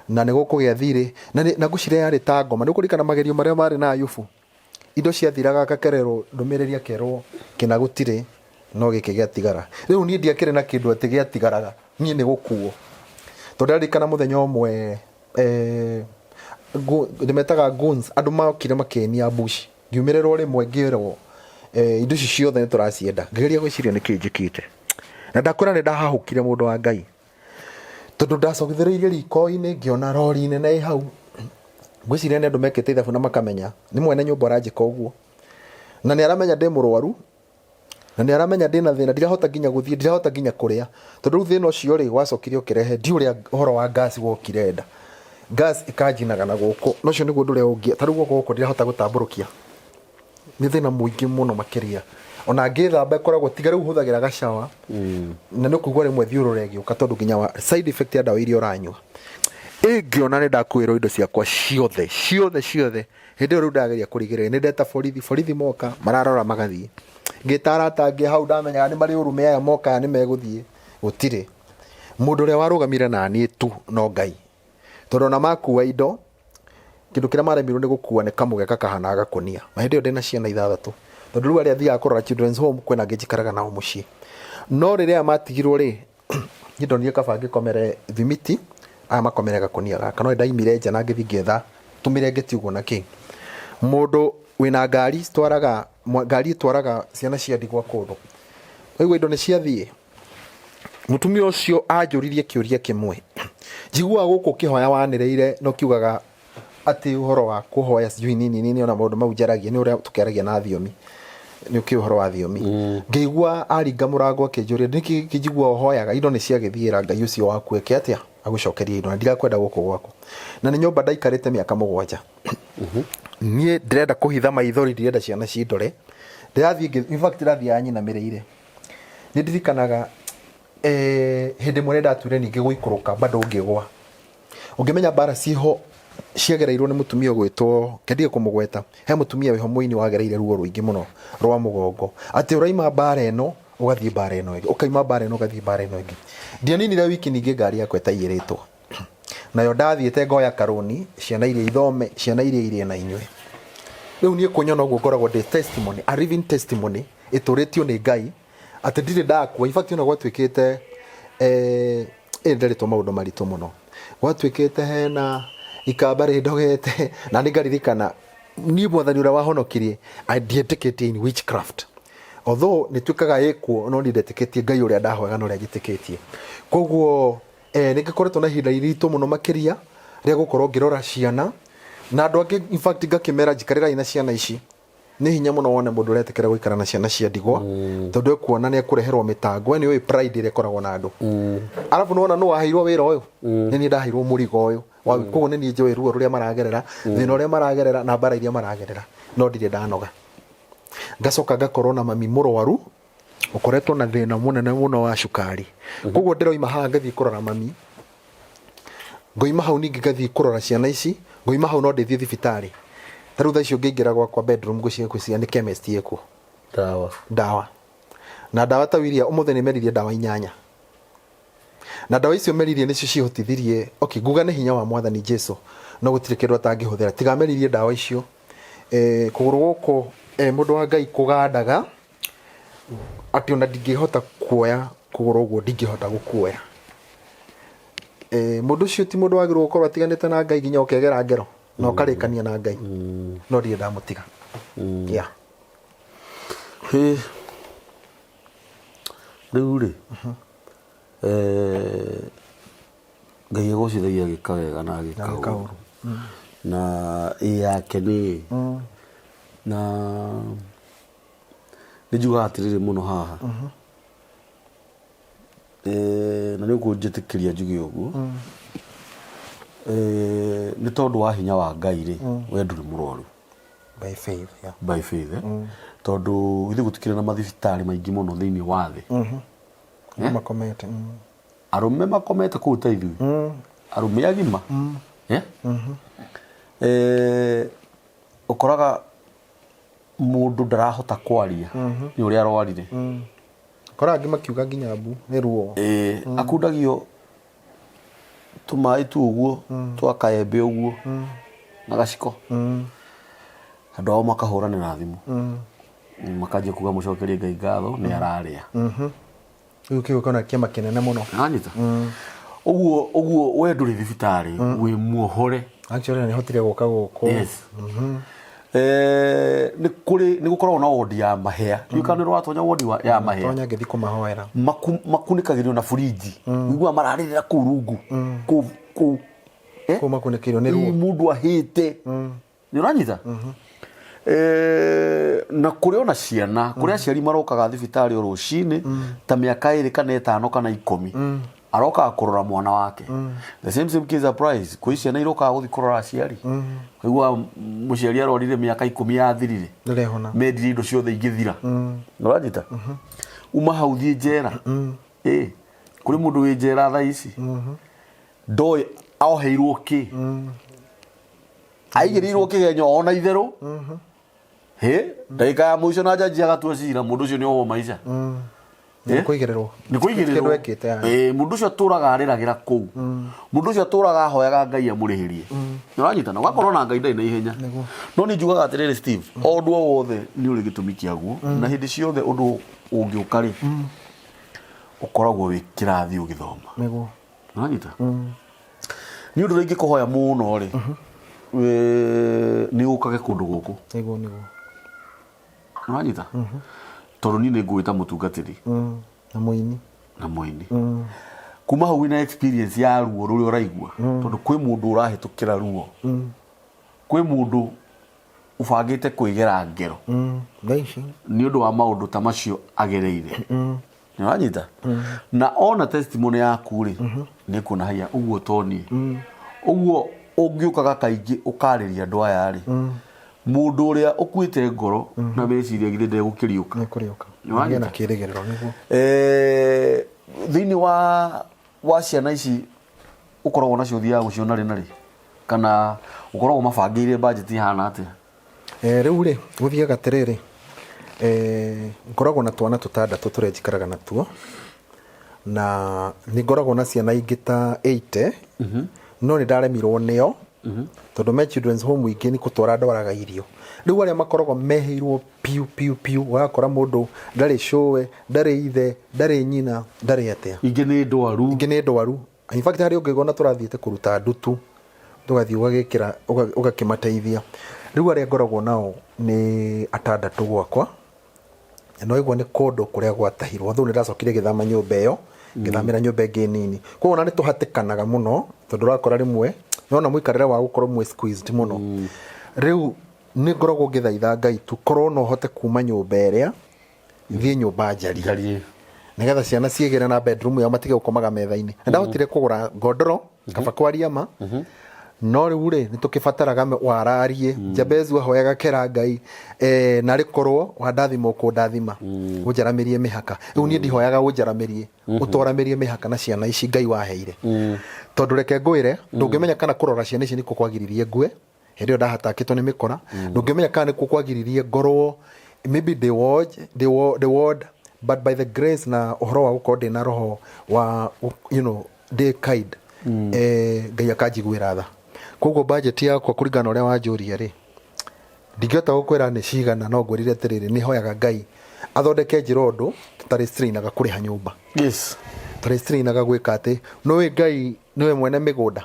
na nĩ gũkũgĩa thirĩ na ngwĩciria yarĩ ta ngoma. Nĩ ũkũririkana magerio marĩa marĩ na Ayubu? Indo ciathiraga, agakererwo ndũmĩrĩri, akerwo kĩna gũtirĩ, no gĩkĩ gĩatigara. Rĩu niĩ ndiakĩrĩ na kĩndũ atĩ gĩatigaraga, niĩ nĩ gũkuo. Tondũ ndarikana mũthenya ũmwe, ndĩmetaga goons, andũ mokire makĩnia mbuci, ngiumĩrĩrwo rĩmwe, ngĩrwo indo ici ciothe nĩ tũracienda. Ngĩgeria gwĩciria nĩkĩ njĩkĩte, na ndakwĩra nĩ ndahahũkire, mũndũ wa Ngai, tondũ ndacogithĩrĩirie riko-inĩ, ngĩona rori nene ĩ hau. Ngwĩciria nĩ andũ mekĩte ithabu na makamenya nĩ mwene nyũmba ũranjĩka ũguo, na nĩ aramenya ndĩ mũrwaru, na nĩ aramenya ndĩna thĩna, ndirahota nginya gũthiĩ, ndirahota nginya kũrĩa. Tondũ rĩu thĩna ũcio rĩ, wacokire ũkĩrehe ndi ũrĩa ũhoro wa gas wokire nda, gas ĩkanjinaga na gũkũ, na ũcio nĩguo ũndũ ũrĩa ũngĩ. Ta rĩu guoko gũkũ ndirahota gũtambũrũkia, nĩ thĩna mũingĩ mũno makĩria. Ona ngĩthamba ĩkoragwo tiga rĩu hũthagĩra gacawa, na nĩ ũkũigua rĩmwe thiũrũra ĩgĩũka, tondũ nginya wa side effect ya ndawa iria ũranyua. Ĩngĩona nĩ ndakuĩrwo indo ciakwa ciothe ciothe ciothe. Hĩndĩ ĩyo rĩu ndageria kũrigĩrĩria, nĩ ndeta borithi. Borithi moka, mararora, magathiĩ. Ngĩta arata angĩ hau ndamenyaga nĩ marĩ ũrũme, aya moka, aya nĩ megũthiĩ. Gũtirĩ mũndũ ũrĩa warũgamire naniĩ tu no Ngai, tondũ ona makua indo, kĩndũ kĩrĩa maremirwo nĩ gũkua nĩ kamũgeka kahana gakũnia. Na hĩndĩ ĩyo ndĩna ciana ithathatũ, tondũ rĩu arĩa thiaga kũrora children's home, kwĩna angĩ njikaraga nao mũciĩ. No rĩrĩa aya matigirwo rĩ, niĩ ndonire kaba ngĩkomere thimiti, aya makomere gakũnia gaka. No nĩndaimire nja na ngĩthiĩ ngĩetha tũmĩrengeti ũguo na kĩ. Mũndũ wĩna ngari citwaraga, ngari ĩtwaraga ciana cia ndigwa kũndũ, waigua indo nĩ ciathiĩ. Mũtumia ũcio anjũririe kĩũria kĩmwe: "Njiguaga gũkũ ũkĩhoya wanĩrĩire na ũkiugaga atĩ ũhoro wa kũhoya sijui nini nini, ona maũndũ mau njaragia nĩ ũrĩa tũkĩaragia na thiomi, nĩ ũkĩũĩ ũhoro wa thiomi." Ngĩigua aringa mũrango akĩnjũria, "Nĩkĩ kĩnjigua ũhoyaga? Indo nĩ ciagĩthiĩra, Ngai ũcio waku eke atĩa? Agũcokerie indo, na ndirakwenda gũkũ gwaku." Na nĩ nyũmba ndaikarĩte mĩaka 7. Niĩ ndĩrenda kũhitha maithori, ndirenda ciana cindore. Ndĩrathiĩ in fact ndĩrathiaga nyinamĩrĩire. Nĩ ndirikanaga hĩndĩ ĩmwe nĩ ndatuire ningĩ gũikũrũka, bado ngĩgwa. Ũngĩmenya mbara ciĩho ciagereirwo nĩ mũtumia ũgwĩtwo, kendige kũmũgweta, he mũtumia wĩho mũini wagereire ruo rũingĩ mũno rwa mũgongo, atĩ ũraima mbara ĩno ũgathiĩ mbara ĩno ĩngĩ, ũkaima mbara ĩno ũgathiĩ mbara ĩno ĩngĩ. Ndianinire wiki ningĩ ngari yakwa ĩtaiyĩrĩtwo nayo, ndathiĩte ngoya karũni, ciana iria ithome, ciana iria irĩe na inyuĩ. Rĩu niĩ kũnyona ũguo ngoragwo ndĩ testimony, a living testimony ĩtũrĩtio nĩ Ngai atĩ ndirĩ ndakua. In fact, ona gwatuĩkĩte nderetwo maũndũ maritũ mũno, gwatuĩkĩte hena ikamba rĩndogete, na nĩ ngaririkana niĩ Mwathani ũrĩa wahonokirie. Ndietĩkĩtie in witchcraft, although nĩ tuĩkaga ĩkuo, no niĩ ndetĩkĩtie Ngai ũrĩa ndahoyaga na ũrĩa njĩtĩkĩtie. Koguo nĩ ngĩkoretwo na ihinda iritũ mũno makĩria rĩa gũkorwo ngĩrora ciana na andũ angĩ. In fact, ngakĩmera, "Njikarĩrai na ciana ici." Nĩ hinya mũno wone mũndũ ũretĩkĩra gũikara na ciana cia ndigwa, tondũ ekuona nĩ ekũreherwo mĩtango. We nĩ ũĩ pride ĩrĩa ĩkoragwo na andũ. Arabu nĩ wona nũ waheirwo wĩra ũyũ? Nĩ niĩ ndaheirwo mũrigo ũyũ. Koguo nĩ niĩ njũĩ ruo rũrĩa maragerera, thĩna ũrĩa maragerera na mbara iria maragerera. No ndirĩ ndanoga. Ngacoka ngakorwo na mami mũrwaru ũkoretwo na thĩna mũnene mũno wa cukari. Koguo ndĩroima haha ngathiĩ kũrora mami, ngoima hau ningĩ ngathiĩ kũrora ciana ici, ngoima hau no ndĩthiĩ thibitarĩ. Ta rĩu thaa icio ngĩingĩra gwakwa bedroom, ngwĩciria ngwĩciria nĩ chemist ĩkuo. Ndawa. Ndawa na ndawa ta iria ũmũthĩ nĩ meririe ndawa inyanya, na ndawa icio meririe nĩcio cihotithirie. Okay, nguga nĩ hinya wa Mwathani Jesu, no gũtirĩ kĩndũ atangĩhũthĩra tiga meririe ndawa icio. Kũgũrũ gũkũ mũndũ wa Ngai kũgandaga atĩ ona ndingĩhota kuoya kũgũrũ ũguo, ndingĩhota gũkuoya. Mũndũ ũcio ti mũndũ wagĩrĩirwo gũkorwo atiganĩte na Ngai nginya ũkegera ngero na ũkarĩkania na Ngai, no ndirĩ ndamũtiga. Yeah. Hĩ. Rĩu rĩ, Ngai agocithagia agĩka wega na agĩka Agĩka ũru. ũru. Na ĩ yake nĩ na nĩ njugaga atĩrĩrĩ mũno haha. Na nĩ ũkũnjĩtĩkĩria njuge ũguo. Nĩ tondũ wa hinya wa Ngai rĩ, we ndũrĩ mũrwaru. By faith, yeah. By faith, eh? Tondũ ithuĩ gũtikĩrĩ na mathibitarĩ maingĩ mũno thĩinĩ wa thĩ. Andũ makomete. Arũme makomete kũu ta ithuĩ. Arũme agima. Eh? Ũkoraga mũndũ ndarahota kwaria nĩ ũrĩa arwarire. Kora angĩ makiuga nginya mbu nĩ ruo. Akundagio tũmaĩ tu ũguo twa kaembe ũguo na gaciko. Andũ ao makahũranĩra thimũ. Makanjia kuga mũcokerie Ngai ngatho nĩ ararĩa. Rĩu kĩu kĩona kĩama kĩnene mũno. Nanyita. Ũguo ũguo we ndũrĩ thibitarĩ wĩ muohore. Actually nĩ hotire gũka gũkũ. Yes. Nĩ kũrĩ nĩ gũkoragwo na wondi ya mahĩa. Ndiũĩ kana nĩ ũratonya wondi ya mahĩa. Tonya ngĩthiĩ kũmahoera. Makunĩkagĩrio na burinji. Ũiguaga mararĩrĩra kũu rungu. Kũu kũu. Kũu makunĩkĩirwo nĩ ruo. Mũndũ ahĩte. Nĩ ũranyita? Na kũrĩ ona ciana, kũrĩ aciari marokaga thibitarĩ o rũcinĩ ta mĩaka ĩrĩ kana ĩtano kana 10. Arokaga kũrora mwana wake. The same same case applies. Kwĩ ciana irokaga gũthiĩ kũrora aciari. Ũiguaga mũciari arorire mĩaka 10 yathirire. Ndĩrehona. Mendirie indo ciothe ingĩthira. Nĩ ũranyita? Uma hau thiĩ njera. Kũrĩ mũndũ wĩ njera thaa ici. Ndoĩ oheirwo kĩ. Aigĩrĩirwo kĩgenyo ona itherũ. Hĩ, ndagĩka ya mũico na njaji agatua cira, mũndũ ũcio nĩ ohwo maica. Nĩ kũigĩrĩrwo. Nĩ kũigĩrĩrwo. Kĩndũ ekĩte yani. Mũndũ ũcio atũraga arĩragĩra kũu. Mũndũ ũcio atũraga ahoyaga Ngai amũrĩhĩrie. Nĩ ũranyita? Na ũgakorwo na Ngai ndarĩ na ihenya. No niĩ njugaga atĩrĩrĩ Steve, o ũndũ o wothe nĩ ũrĩ gĩtũmi kĩaguo, na hĩndĩ ciothe ũndũ ũngĩũka rĩ, ũkoragwo wĩ kĩrathi ũgĩthoma. Nĩguo. Nĩ ũranyita? Nĩ ũndũ ũrĩa ingĩkũhoya mũno rĩ, nĩ ũkage kũndũ gũkũ. Nĩguo, nĩguo. Nĩ ũranyita? Tondũ niĩ nĩ ngũgwĩta mũtungatĩri. Na mũini. Na mũini. Kuma hau wĩna experience ya ruo rũrĩa ũraigua. Tondũ kwĩ mũndũ ũrahĩtũkĩra ruo. Kwĩ mũndũ ũbangĩte kwĩgera ngero. Thaa ici. Nĩ ũndũ wa maũndũ ta macio agereire. Nĩ ũranyita? Na ona testimony yaku rĩ, nĩ kuona haiya ũguo to niĩ. Ũguo ũngĩũkaga kaingĩ ũkarĩria andũ aya rĩ, mũndũ ũrĩa ũkuĩte ngoro na meciria githĩ ndegũkĩriũka. Nĩ kũriũka. Nĩ wanyita? Agĩe na kĩĩrĩgĩrĩro nĩguo. Thĩinĩ wa ciana ici ũkoragwo nacio ũthiaga gũciona rĩ na rĩ? Kana ũkoragwo mabangĩire budget ihana atĩa? Rĩu rĩ, gũthiaga atĩrĩrĩ, ngoragwo na twana tũtandatũ tũrĩa njikaraga natuo, na nĩ ngoragwo na ciana ingĩ ta 80, no nĩ ndaremirwo nĩo, tondũ me children's home ingĩ nĩ gũtwara ndwaraga irio. Rĩu arĩa makoragwo mehĩirwo piũ piũ piũ, ũgakora mũndũ ndarĩ cũwe, ndarĩ ithe, ndarĩ nyina, ndarĩ atĩa. Ingĩ nĩ ndwaru. Ingĩ nĩ ndwaru. In fact harĩ ũngĩ ona tũrathiĩte kũruta ndutu, tũgathiĩ ũgagĩkĩra, ũgakĩmateithia. Rĩu arĩa ngoragwo nao nĩ atandatũ gwakwa, na ũguo nĩ kũndũ kũrĩa gwatahirwo. Although nĩ ndacokire ngĩthama nyũmba ĩyo, ngĩthamĩra nyũmba ĩngĩ nini. Koguo ona nĩ tũhatĩkanaga mũno, tondũ ũrakora rĩmwe, nĩwona mũikarĩre wa gũkorwo mwĩ squeezed mũno. Rĩu nĩ ngoragwo ngĩthaitha Ngai tu, korwo no hote kuma nyũmba ĩrĩa, thiĩ nyũmba njariĩ. Njariĩ. Nĩgetha ciana ciĩgĩre na bedroom yao matige gũkomaga metha-inĩ. Nĩ ndahotire kũgũra ngondoro, kaba kwaria ma, no rĩu rĩ, nĩ tũkĩbataraga wararie. Jabezu ahoyaga kera Ngai, narĩ korwo wandathima ũkũndathima, ũnjaramĩrie mĩhaka. Rĩu niĩ ndihoyaga ũnjaramĩrie, ũtwaramĩrie mĩhaka na ciana ici Ngai waheire. Tondũ reke ngwĩre, ndũngĩmenya kana kũrora ciana ici nĩkuo kwagiririe ngue, hĩndĩ ĩyo ndahatakĩtwo nĩ mĩkora, ndũngĩmenya kana nĩkuo kwagiririe ngorwo maybe ndĩ ward, ndĩ ndĩ ward, but by the grace na ũhoro wa gũkorwo ndĩna roho wa, you know, ndĩ kind, Ngai akanjiguĩra tha. Koguo budget yakwa kũringana na ũrĩa wanjũria rĩ, Ndingĩhota gũkwĩra nĩ cigana, no ngwĩrire atĩrĩrĩ, nĩ hoyaga Ngai athondeke njĩra ũndũ tũtarĩ strainaga kũrĩha nyũmba. Tũtarĩ strainaga gwĩka atĩ, nĩũĩ Ngai nĩwe mwene mĩgũnda.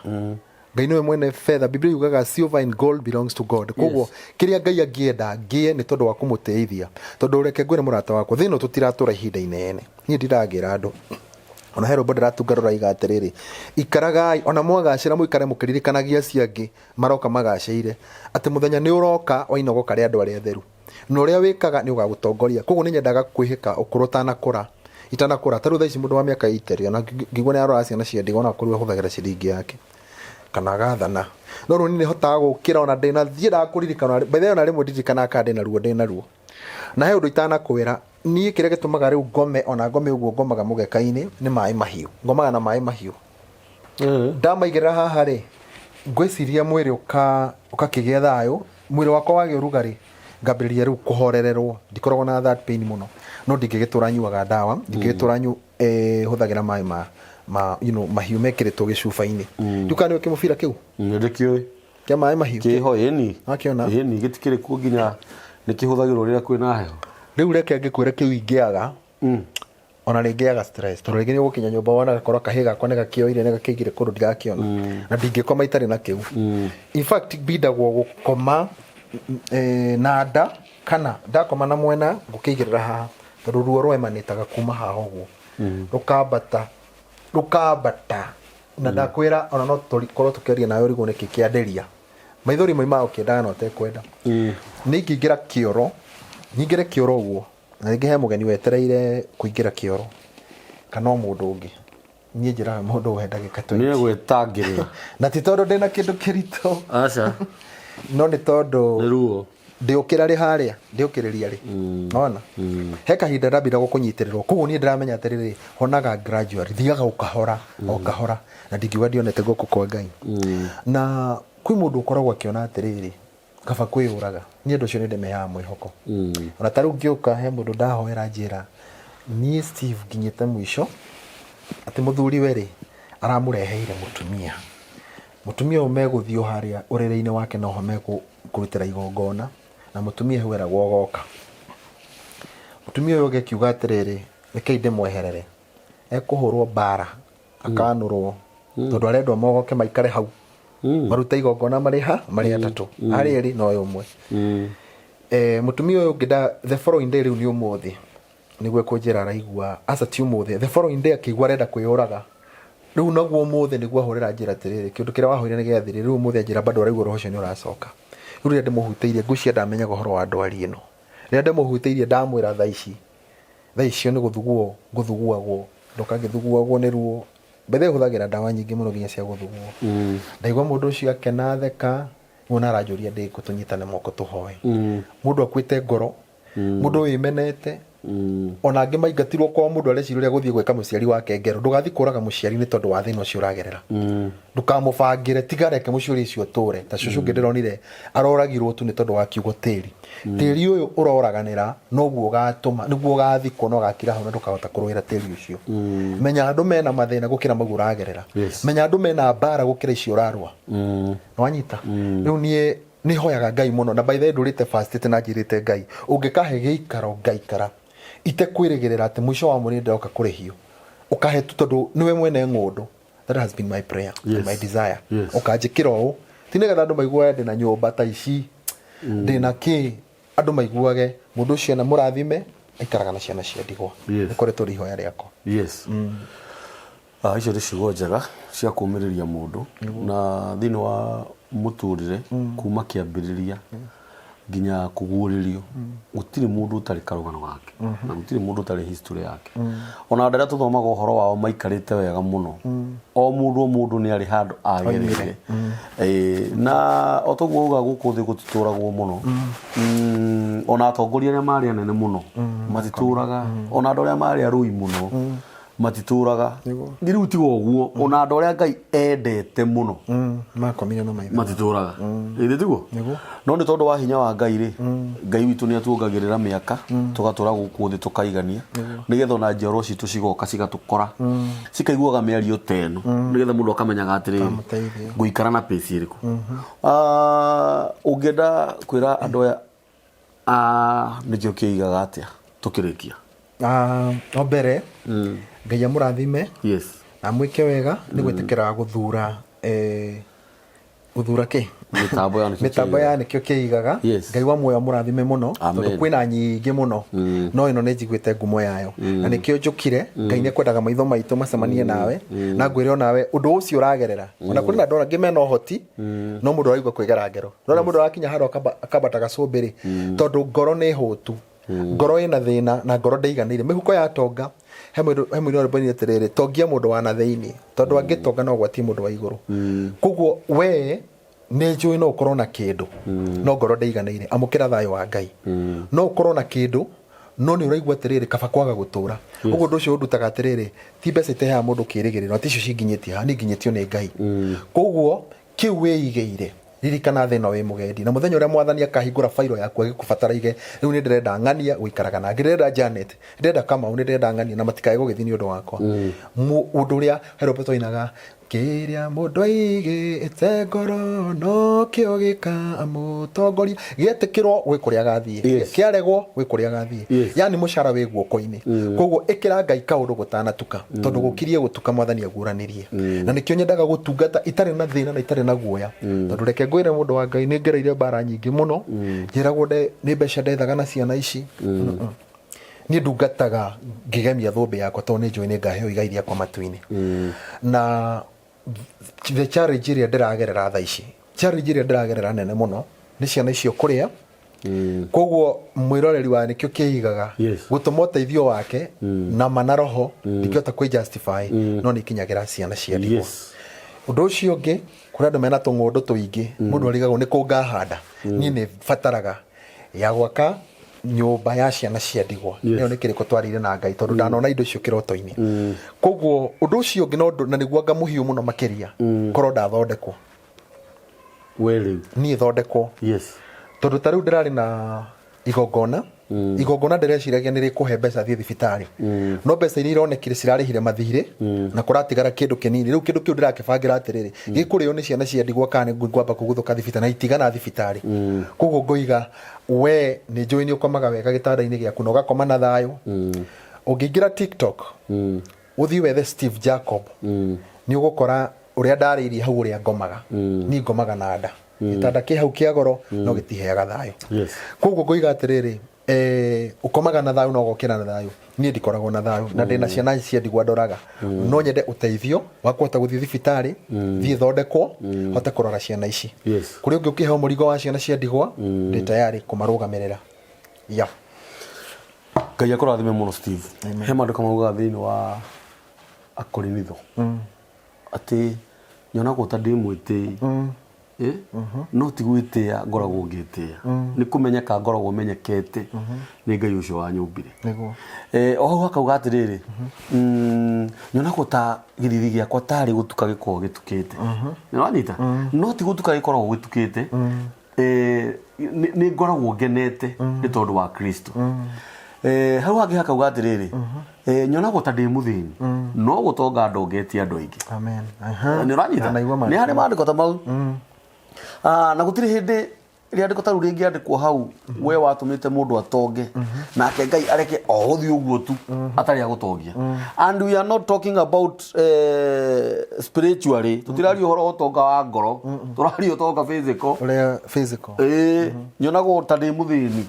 Ngai nĩwe mwene betha. Biblia yugaga silver and gold belongs to God. Koguo kĩrĩa Ngai angĩenda ngĩe nĩ tondũ wa kũmũtĩithia. Tondũ reke ngwĩre mũrata wakwa, thĩ ĩno tũtiratũra ihinda inene. Niĩ ndiragĩra andũ. Ona he rwĩmbo ndĩratunga rũraiga atĩrĩrĩ, ikaragai ona mwagacĩra mũikare mũkĩririkanagia acio angĩ maroka magacĩire, atĩ mũthenya nĩ ũroka wa inogoka rĩa andũ arĩa atheru. Na ũrĩa wĩkaga nĩ ũgagũtongoria. Koguo nĩ nyendaga kwĩhĩka ũkũrũ ũtanakũra, itanakũra. Ta rĩu thaa ici mũndũ wa mĩaka 80 ona ngĩigua nĩ arora ciana cia ndigwa ona akorirwo ahũthagĩra ciringi yake kana agathana. No rĩu niĩ nĩ hotaga gũkĩra ona ndĩna thiendaga kũririkana, by the way ona rĩmwe ndirikanaga kana ndĩna ruo ndĩna ruo. Na he ũndũ itanakwĩra, niĩ kĩrĩa gĩtũmaga rĩu ngome ona ngome ũguo ngomaga mũgeka-inĩ nĩ maĩ mahiũ. Ngomaga na maĩ mahiũ. Ndamaigĩrĩra haha rĩ, ngwĩciria mwĩrĩ ũkakĩgĩa thayũ, mwĩrĩ wakwa wagĩa ũrugarĩ ngambĩrĩria rĩu kũhorererwo, ndikoragwo na that pain mũno, no ndingĩgĩtũra nyuaga ndawa, ndingĩgĩtũra hũthagĩra maĩ ma you know, mahiũ mekĩrĩtwo gĩcuba-inĩ. Ndiũĩ kana nĩũĩ kĩmũbira kĩu? Nĩndĩkĩũĩ. Kĩa maĩ mahiũ? Kĩho, ĩni. Wakĩona? Ĩni, gĩtikĩrĩ kuo nginya nĩkĩhũthagĩrwo rĩrĩa kwĩna heho. Rĩu reke ngĩkwĩre kĩu ingĩaga, ona rĩngĩaga stress tondũ rĩngĩ nĩ ũgũkinya nyũmba wona gakorwo kahĩ gakwa nĩ gakĩoire nĩ gakĩigire kũndũ ndirakĩona na ndingĩkoma itarĩ na kĩu. In fact mbindagwo gũkoma na nda kana ndakoma na mwena ngũkĩigĩrĩra haha tondũ ruo rwemanĩtaga kuma haha ũguo rũkambata rũkambata na ndakwĩra ona no tũkorwo tũkĩaria nawe ũrigwo nĩkĩ kĩandĩria maithori moimaga ũkĩendaga na ũtekwenda. Nĩ ingĩingĩra kĩoro nyingĩre kĩoro ũguo na rĩngĩ he mũgeni wetereire kũingĩra kĩoro kana o mũndũ ũngĩ, niĩ njĩraga mũndũ ũhe ndagĩka 20. Nĩ egwĩtangĩrĩra. Na ti tondũ ndĩna kĩndũ kĩritũ. Aca. No nĩ tondũ nĩ ruo. Ndĩũkĩra rĩ harĩa, ndĩũkĩrĩria rĩ. Nona? He kahinda ndambire gũkũnyitĩrĩrwo. Koguo niĩ ndĩramenya atĩrĩrĩ, honaga gradually, thiaga o kahora, o kahora. Na ndingiuga ndionete guoko kwa Ngai. Na kwĩ mũndũ ũkoragwo akĩona atĩrĩrĩ, kaba kwĩyũraga. Niĩ andũ acio nĩ ndĩmehaga mwĩhoko. Ona ta rĩu ngĩũka he mũndũ ndahoera njĩra, niĩ Steve nginyĩte mũico, atĩ mũthuri we rĩ, aramũreheire mũtumia. Mũtumia ũyũ megũthiĩ o harĩa ũrĩrĩ-inĩ wake noho mekũrutĩra igongona, na mũtumia ũyũ weragwo agoka. Mũtumia ũyũ ũngĩ akiuga atĩrĩrĩ, rekei ndĩmweherere, ekũhũrwo mbara, akanũrwo, tondũ arendwo mogoke maikare hau, marute igongona marĩ ha, marĩ atatũ, arĩ erĩ na ũyũ ũmwe. Mũtumia ũyũ ũngĩ the following day rĩu nĩ ũmũthĩ, nĩguo ekũnjĩra araigua, aca ti ũmũthĩ, the following day akĩigua arenda kwĩyũraga. Rĩu naguo ũmũthĩ nĩguo ahũrĩra njĩra atĩrĩrĩ, kĩũndũ kĩrĩa wahoire nĩ gĩathirire, rĩu ũmũthĩ anjĩra bado araigua roho ũcio nĩ ũracoka. Rĩu rĩrĩa ndĩmũhutĩirie, ngwĩciria ndamenyaga ũhoro wa ndwari ĩno. Rĩrĩa ndĩmũhutĩirie ndamwĩra thaa ici, thaa icio nĩ gũthuguo ngũthuguagwo, ndoka ngĩthuguagwo nĩ ruo. By the way hũthagĩra ndawa nyingĩ mũno nginya cia gũthuguo. Ndaigua mũndũ ũcio akena atheka, rĩu ona aranjũria ndĩkũ tũnyitane moko tũhoe. Mũndũ akuĩte ngoro, mũndũ wĩmenete, ona angĩ maingatirwo kwao mũndũ areciria ũrĩa gũthiĩ gwĩka mũciari wake ngero. Ndũgathiĩ kũraga mũciari nĩ tondũ wa thĩna ũcio ũragerera. Ndũkamũbangĩre, tiga reke mũciari ũcio atũre. Ta cũcũ ũngĩ ndĩronire aroragirwo tu nĩ tondũ wa kiugo tĩri. Tĩri ũyũ ũroraganĩra noguo ũgatũma, nĩguo ũgathikwo na ũgakira hau na ndũkahota kũrũĩra tĩri ũcio. Menya andũ mena mathĩna gũkĩra mau ũragerera. Menya andũ mena mbara gũkĩra icio ũrarũa. Nĩwanyita? Rĩu niĩ nĩ hoyaga Ngai mũno, na by the way ndũrĩte fastĩte na njĩrĩte Ngai, ũngĩkahe gĩikaro ngaikara itekwĩrĩgĩrĩra atĩ mũico wa mweri nĩndĩroka kũrĩhio, ũkahe tu tondũ nĩwe mwene ng'ũndũ. That has been my prayer and my desire. Ũkanjĩkĩra ũũ ti nĩgetha andũ maiguage ndĩna nyũmba ta ici, ndĩna kĩ, andũ maiguage mũndũ ũcio na mũrathime aikaraga na ciana cia ndigwa. Nĩkoretwo rĩ ihoya rĩakwa. Icio nĩ ciugo njega cia kũũmĩrĩria mũndũ na thĩinĩ wa mũtũrĩre kuma kĩambĩrĩria nginya kũguũrĩrio gũtirĩ mũndũ ũtarĩ karũgano gake na gũtirĩ mũndũ ũtarĩ history yake. Ona andũ arĩa tũthomaga ũhoro wao maikarĩte wega mũno, o mũndũ o mũndũ nĩ arĩ handũ agereire. Na o toguo uga gũkũ thĩ gũtitũragwo mũno. Ona atongoria arĩa marĩ anene mũno matitũraga, ona andũ arĩa marĩ arũi mũno. Matitũraga. Nĩguo. Rĩu tiga ũguo, ona andũ arĩa Ngai endete mũno Makomire na maitho. Matitũraga, ĩthĩ tiguo? Nĩguo. No nĩ tondũ wa hinya wa Ngai rĩ, Ngai witũ nĩ atuongagĩrĩra mĩaka, tũgatũra gũkũ thĩ tũkaigania, nĩgetha ona njiarwa citũ cigoka cigatũkora cikaiguaga mĩario ta ĩno, nĩgetha mũndũ akamenyaga atĩrĩrĩ, Kamũteithia. Ngũikara na pace ĩrĩkũ? Ah, ũngĩenda kwĩra andũ aya, ah, nĩkĩo kĩigaga atĩa tũkĩrĩkia? Ah, wa mbere, Ngai amũrathime na amwĩke wega nĩ gwĩtĩkĩra gũthura, gũthura kĩ? Mĩtambo ya nĩkĩo Mĩtambo ya nĩkĩo kĩigaga. Ngai wa muoyo amũrathime mũno. Amen. Tondũ kwĩna nyingĩ mũno, no ĩno nĩ njiguĩte ngumo yayo na nĩkĩo njũkire. Ngai nĩ ekwendaga maitho maitũ macemanie nawe na ngwĩre onawe ũndũ ũcio ũragerera. Ona kwĩna andũ angĩ mena ũhoti, no mũndũ araigua kwĩgera ngero, no mũndũ arakinya handũ akambata gacũmbĩrĩ tondũ ngoro nĩ hũtu, ngoro ĩna thĩna na ngoro ndĩiganĩire. Mĩhuko ya tonga, he mũndũ, he mũini wa rwĩmbo atĩrĩrĩ, tongia mũndũ wa na thĩinĩ, tondũ angĩtonga no gwatie mũndũ wa igũrũ. Koguo we nĩ njũĩ no ũkorwo na kĩndũ no ngoro ndĩiganĩire. Amũkĩra thayũ wa Ngai. No ũkorwo na kĩndũ no nĩ ũraigua atĩrĩrĩ, kaba kwaga gũtũra. Ũguo ũndũ ũcio ũndutaga atĩrĩrĩ, ti mbeca iteheaga mũndũ kĩrĩgĩrĩro, ti icio cinginyĩtie haha, niĩ nginyĩtio nĩ Ngai. Koguo kĩu wĩigĩire, ririkana thĩ ĩno wĩ mũgendi, na mũthenya ũrĩa Mwathani akahingũra bairo yaku agĩkũbatara ige, rĩu nĩ ndĩrenda ng'ania gũikaraga na ndĩrenda Janet, ndĩrenda Kamau, nĩ ndĩrenda ng'ania, na matikae gũgĩthiĩ nĩ ũndũ wakwa. Ũndũ ũrĩa he rwĩmbo twainaga, kĩrĩa mũndũ aigĩte ngoro nokĩo gĩkamũtongoria, gĩetĩkĩrwo gwĩ kũrĩa agathiĩ, kĩaregwo gwĩ kũrĩa agathiĩ. Yani mũcara wĩ guoko-inĩ. Koguo ĩkĩra Ngai kaũndũ gũtanatuka, tondũ gũkirie gũtuka Mwathani aguũranĩrie. Na nĩkĩo nyendaga gũtungata itarĩ na thĩna na itarĩ na guoya, tondũ reke ngwĩre, mũndũ wa Ngai, nĩ ngereire mbara nyingĩ mũno. Njĩragwo nĩ mbeca ndethaga na ciana ici. Niĩ ndungataga ngĩgemia thũmbĩ yakwa, tondũ nĩ njũĩ nĩ ngaheo igai rĩakwa matu-inĩ. Na the challenge ĩrĩa ndĩragerera thaa ici, challenge ĩrĩa ndĩragerera nene mũno nĩ ciana icio kũrĩa. Koguo mwĩroreri wa nĩkĩo kĩigaga, gũtũma ũteithio wake na mana roho, ndingĩhota kwĩ justify, no nĩ ikinyagĩra ciana cia ndigwa. Ũndũ ũcio ũngĩ, kũrĩ andũ mena tũng'ũndũ tũingĩ, mũndũ arigagwo nĩ kũ ngahanda. Niĩ nĩ bataraga ya gwaka nyũmba ya ciana cia ndigwa. Ĩyo nĩ kĩrĩko twarĩire na Ngai, tondũ ndanona indo icio kĩroto-inĩ. Koguo ũndũ ũcio ũngĩ no na nĩguo anga mũhiũ mũno makĩria, korwo ndathondekwo. We rĩu. Niĩ thondekwo. Tondũ ta rĩu ndĩrarĩ na igongona, igongona ndĩreciragia nĩ rĩkũhe mbeca thiĩ thibitarĩ, no mbeca iria ironekire cirarĩhire mathirĩ na kũratigara kĩndũ kĩnini. Rĩu kĩndũ kĩu ndĩrakĩbangĩra atĩrĩrĩ, gĩkũrĩo nĩ ciana cia ndigwa kana nĩ ngwamba kũguthũka thibitarĩ na itigana thibitarĩ. Koguo ngoiga, we nĩ njũĩ nĩ ũkomaga wega gĩtanda-inĩ gĩaku na ũgakoma na thayũ. Ũngĩingĩra TikTok, ũthiĩ wethe Steve Jacob, nĩ ũgũkora ũrĩa ndarĩirie hau, ũrĩa ngomaga. Niĩ ngomaga na nda. Gĩtanda kĩ hau kĩa goro no gĩtiheaga thayũ. Koguo ngoiga atĩrĩrĩ, ũkomaga na thayũ na ũgokĩra na thayũ. Niĩ ndikoragwo na thayũ na ndĩna ciana cia ndigwa ndoraga. No nyende ũteithio wa kũhota gũthiĩ thibitarĩ, thiĩ thondekwo, hote kũrora ciana ici. Kũrĩ ũngĩ ũkĩheo mũrigo wa ciana cia ndigwa, ndĩ tayari kũmarũgamĩrĩra, yeah. Ngai akũrathime mũno, Steve. He maandĩko maugaga thĩinĩ wa Akorinitho atĩ nyonagwo ta ndĩ mwĩtĩi, no ti gwĩtĩa ngoragwo ngĩtĩa, nĩ kũmenyeka ngoragwo menyekete nĩ Ngai ũcio wanyũmbire. O hau hakauga atĩrĩrĩ, nyonagwo ta gĩthithi gĩakwa tarĩ gũtuka gĩkoragwo gĩtukĩte. Nĩwanyita? No ti gũtuka gĩkoragwo gĩtukĩte, nĩ ngoragwo ngenete nĩ tondũ wa Kristo. Hau hangĩ hakauga atĩrĩrĩ, nyonagwo ta ndĩ mũthĩni, no gũtonga ndongetie andũ aingĩ. Amen. Aha. Nĩ ũranyita? Ndanaigua Nĩ maandĩko. harĩ maandĩko ta mau. Ah, na gũtirĩ hĩndĩ rĩandĩko ta rĩu rĩngĩandĩkwo hau we watũmĩte mũndũ atonge, nake Ngai areke o ũthiĩ ũguo tu atarĩ agũtongia. And we are not talking about spiritually. Tũtiraria ũhoro wa ũtonga wa ngoro, tũraria ũtonga physical. Ũrĩa physical. Ĩĩ, nyonagwo ta ndĩ mũthĩni,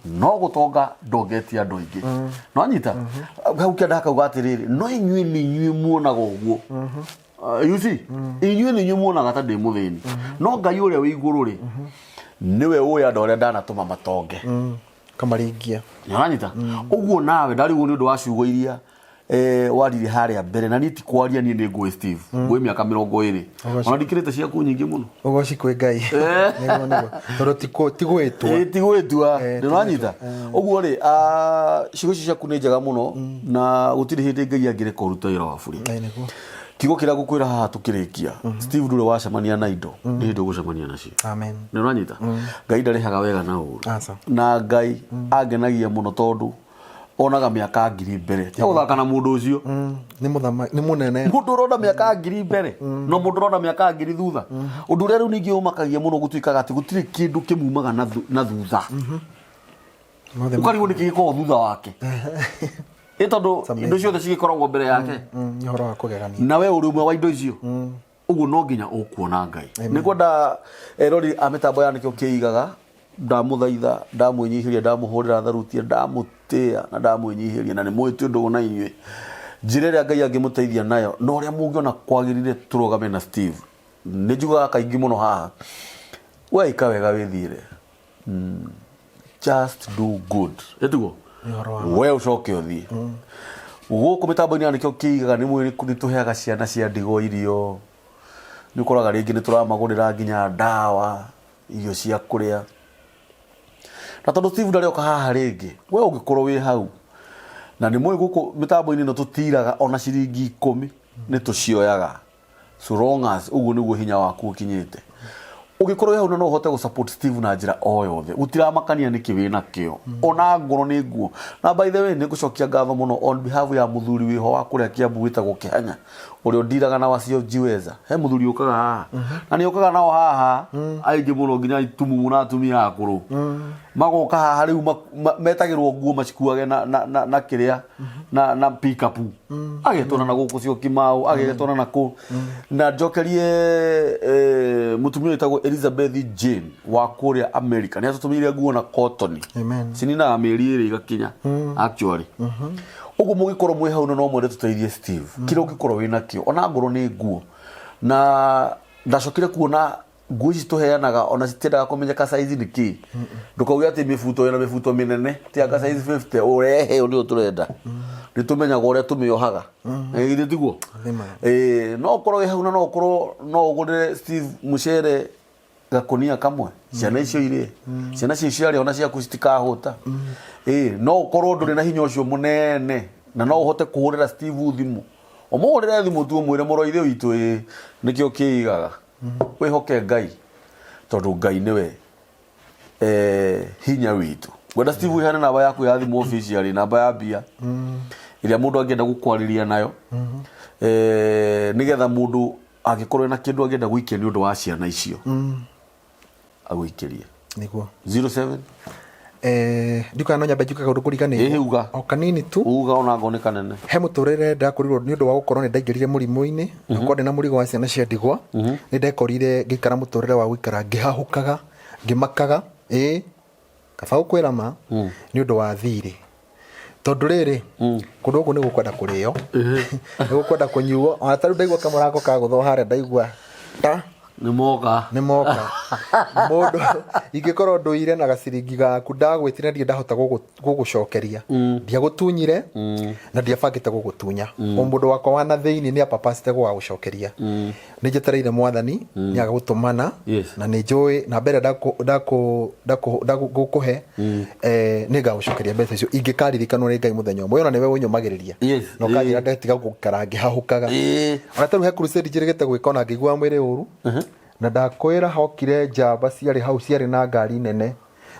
no gũtonga ndongetie andũ aingĩ. Nwanyita hau kĩanda hakauga atĩrĩrĩ, no inyuĩ nĩ inyuĩ muonaga ũguo. You see, inyuĩ nĩ inyuĩ muonaga ta ndĩ mũthĩni, no Ngai ũrĩa wĩ igũrũ rĩ, nĩwe ũĩ andũ arĩa ndanatũma matonge. Kamaringia. Nĩũranyita ũguo? Nawe ndarigwo nĩ ũndũ wa ciugo iria Waririe harĩa mbere na niĩ ti kwaria, niĩ nĩ ngũĩ Steve, ngũĩ mĩaka 20, ona ndikĩrĩte ciaku nyingĩ mũno. Ũgoci kwĩ Ngai. Nĩguo nĩguo, tondũ ti gwĩtua. Ĩ, ti gwĩtua. Nĩ ũranyita ũguo rĩ, ciugo icio ciaku nĩ njega mũno na gũtirĩ hĩndĩ Ngai angĩreka ũrute wĩra wa bure. Nĩguo. Kiugo kĩrĩa ngũkwĩra haha tũkĩrĩkia, Steve, ndũrĩ wacemania na indo, nĩ hĩndĩ ũgũcemania nacio. Amen. Nĩ ũranyita, Ngai ndarĩhaga wega na ũru. Aca. Na Ngai angenagia mũno tondũ onaga mĩaka 1000 mbere. Tiga gũthaka na mũndũ ũcio. Nĩ mũthama, nĩ mũnene. Mũndũ ũrona mĩaka 1000 mbere no mũndũ ũrona mĩaka 1000 thutha. Ũndũ ũrĩa rĩu ningĩ ũmakagia mũno gũtuĩkaga atĩ gũtirĩ kĩndũ kĩmumaga na thutha. Mothe. Ũkarigwo nĩkĩ gĩkoragwo thutha wake, ĩ tondũ indo ciothe cigĩkoragwo mbere yake. Nĩ ũhoro wa kũgegania. Na we ũrĩ ũmwe wa indo icio, ũguo no nginya ũkuona Ngai. Nĩ ngwenda erori a mĩtambo ya Nĩkĩo Kĩigaga, ndamũthaitha, ndamwĩnyihĩria, ndamũhũrĩra tharutia, ndamũtĩa na ndamwĩnyihĩria, na nĩ mũĩ twĩ ndũgũ na inyuĩ, njĩra ĩrĩa Ngai angĩmũteithia nayo na ũrĩa mũngĩona kwagĩrĩire tũrũgame na Steve. Nĩ njugaga kaingĩ mũno haha, we ĩka wega wĩthiĩre. Just do good, ĩtiguo? We ũcoke ũthiĩ gũkũ mĩtambo-inĩ ya Nĩkĩo Kĩigaga. Nĩ mwĩrĩ, nĩ tũheaga ciana cia ndigwa irio, nĩ ũkoraga rĩngĩ nĩ tũramagũrĩra nginya ndawa, irio cia kũrĩa. Na tondũ Steve ndarĩoka haha rĩngĩ, we ũngĩkorwo wĩ hau na nĩ mũĩ gũkũ mĩtambo-inĩ ĩno tũtiraga ona ciringi 10, nĩ tũcioyaga so long as ũguo nĩguo hinya waku ũkinyĩte. Ũngĩkorwo wĩ hau na no ũhote gũ support Steve na njĩra o yothe, gũtiramakania nĩkĩ wĩ nakĩo, ona ngoro nĩ nguo. Na by the way, nĩ ngũcokia ngatho mũno on behalf ya mũthuri wĩho wa kũrĩa Kiambu wĩtagwo Kĩhanya, ũrĩa ũndiraga na wasiojiweza. He mũthuri ũkaga haha na nĩ ũkaga nao haha aingĩ mũno, nginya itumumu na atumia akũrũ magoka haha. Rĩu metagĩrwo nguo macikuage na kĩrĩa na pickup, agetwana na gũkũ Syokimau, agetwana na kũ. Na njokerie mũtumia wĩtagwo Elizabeth Jane wa kũrĩa America, nĩ atũtũmĩire nguo na cotton. Amen. Cininaga mĩeri 2 igakinya actually. Ũguo mũgĩkorwo mwĩ hau na no mwende tũteithie Steve, kĩrĩa ũngĩkorwo wĩ nakĩo, ona ngorwo nĩ nguo. Na ndacokire kuona nguo ici tũheanaga ona citiendaga kũmenyeka size nĩ kĩ. Ndũkauge atĩ mĩbuto ĩna mĩbuto mĩnene, ti anga size 50 ũrehe, ũndũ ũyũ tũrenda nĩ tũmenyaga ũrĩa tũmĩohaga. Githĩ tiguo? Nĩma. Ĩĩ, no ũkorwo wĩ hau na no ũkorwo no ũgũrĩre Steve mũcere gakũnia kamwe, ciana icio irĩe, ciana icio ciarĩa ona ciaku citikahũta. Ĩĩ, no ũkorwo ndũrĩ na hinya ũcio mũnene na no ũhote kũhũrĩra Steve thimũ, ũmũhũrĩre thimũ tu ũmwĩre, "Mũrũ wa ithe witũ, ĩĩ nĩkĩo kĩigaga." Wĩhoke Ngai tondũ Ngai nĩwe hinya witũ. Ngwenda Steve ũheane namba yaku ya thimũ officially, namba ya mbia ĩrĩa mũndũ angĩenda gũkwarĩria nayo, nĩgetha mũndũ angĩkorwo ena kĩndũ angĩenda gũikia nĩ ũndũ wa ciana icio, agũikĩrie. Nĩguo. 07. Ndikana no nyambe njuke kaũndũ kũriganĩirwo. Ĩhĩ, uga. O kanini tu. Uga ona ngoo nĩ kanene. He mũtũrĩre ndakorirwo nĩ ũndũ wa gũkorwo nĩ ndaingĩrire mũrimũ-inĩ na gũkorwo ndĩna mũrigo wa ciana cia ndigwa, nĩ ndekorire ngĩikara mũtũrĩre wa gũikara ngĩhahũkaga, ngĩmakaga, ĩĩ kaba gũkwĩra ma, nĩ ũndũ wa thirĩ, tondũ rĩrĩ kũndũ gũkũ nĩ gũkwenda kũrĩo, nĩ gũkwenda kũnyuo. Ona tarĩu ndaigua kamũrango kagũthwo harĩa, ndaigua ta Nĩ moka. Nĩ moka. Mũndũ ingĩkorwo ndũire na gaciringi gaku ndagwĩtire, ndirĩ ndahota gũgũcokeria, ndiagũtunyire na ndiabangĩte gũgũtunya. O mũndũ wakwa wa na thĩinĩ nĩ apapacite gũgagũcokeria. Nĩ njetereire Mwathani nĩ agagũtũmana. Na nĩ njũĩ na mbere ndakũhe, nĩ ngagũcokeria mbeca icio ingĩkaririkanwo nĩ Ngai mũthenya ũmwe. Ona nĩwe ũnyũmagĩrĩria na ũkanjĩra ndetiga gũikara ngĩhahũkaga. Ona tarĩu he crusade njĩrĩgĩte gwĩka, ona ngĩiguaga mwĩrĩ ũru, na ndakwĩra hokire njamba ciarĩ hau, ciarĩ na ngari nene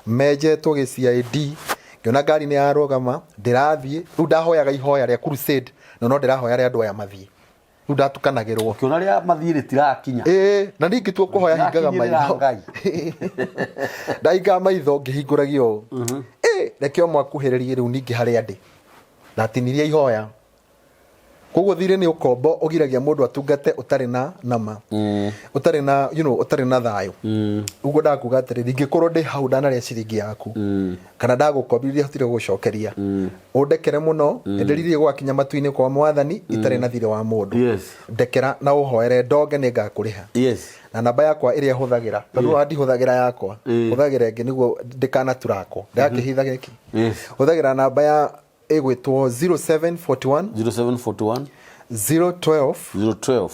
menjetwo gĩ CID. Ngĩona ngari nĩ yarũgama, ndĩrathiĩ rĩu, ndahoyaga ihoya rĩa crusade, na no ndĩrahoya rĩa andũ aya mathiĩ. Rĩu ndatukanagĩrwo. Ũkĩona rĩa mathiĩ rĩtirakinya. Ĩĩ, na niĩ ingĩtua kũhoya hingaga Rĩrakinyĩrĩra maitho. Ngai. Ndahingaga maitho ngĩhingũragia ũũ. Ĩ, reke ũmwe akuhĩrĩrie rĩu ningĩ harĩa ndĩ. Ndatinirie ihoya. Koguo thirĩ nĩ ũkombo ũgiragia mũndũ atungate ũtarĩ na nama, ũtarĩ na ũtarĩ na thayũ. Ũguo ndakuga atĩrĩrĩ, ingĩkorwo ndĩ hau ndanarĩa ciringi yaku kana ndagũkombire hotire gũgũcokeria, ũndekere mũno. Ndĩriririe gwakinya matu-inĩ kwa Mwathani itarĩ na thirĩ wa mũndũ. Ndekera na ũhoere ndonge, nĩ ngakũrĩha. Na namba yakwa ĩrĩa hũthagĩra, tondũ yeah. ndihũthagĩra yakwa, hũthagĩra ĩngĩ nĩguo ndĩkanaturakwo, ndĩgakĩhitha gĩkĩ. Hũthagĩra namba ya Ĩgwĩtwo 0741 0741 012 012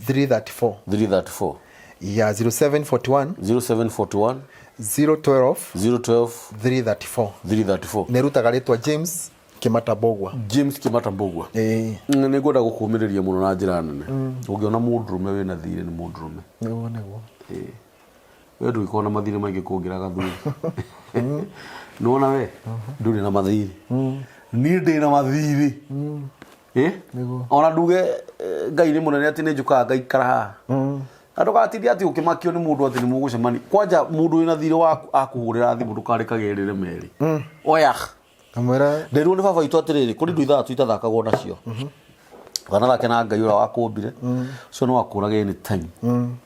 334. 334. Ya, 0741 0741 012 012 334. 334. Nä rutaga rĩtwa James Kĩmata Mbũgua. James Kimata Mbũgua. Ĩĩ. Nä ngwenda gå kå mä rä ria må no na njä ra nene. Å ngä ona må ndå rå me wä na thirä nä må ndå rå me. Nĩguo, nĩguo. We ndå gä na mathirä maingä kå ngä ra gathuri. Nä wona we ndå rä na mathirä, niä ndä na mathirä. Nĩguo. Ona nduge Ngai nä må nene atä nä njå kaga ngaikara haha na ndågatinde atä å kä makio nä må ndå atä nä må gå cemania. Kwanja må ndå wä na thirä waku akå hå rä ra thimå ndå karä kagä rä re merä oya. Kamwĩra. Nderirwo nä baba witå atä rä rä kå rä indo ithathatå itathakagwo nacio. Ndũkanathake na Ngai ũrĩa wakũmbire, ũcio nĩ wakũrage anytime.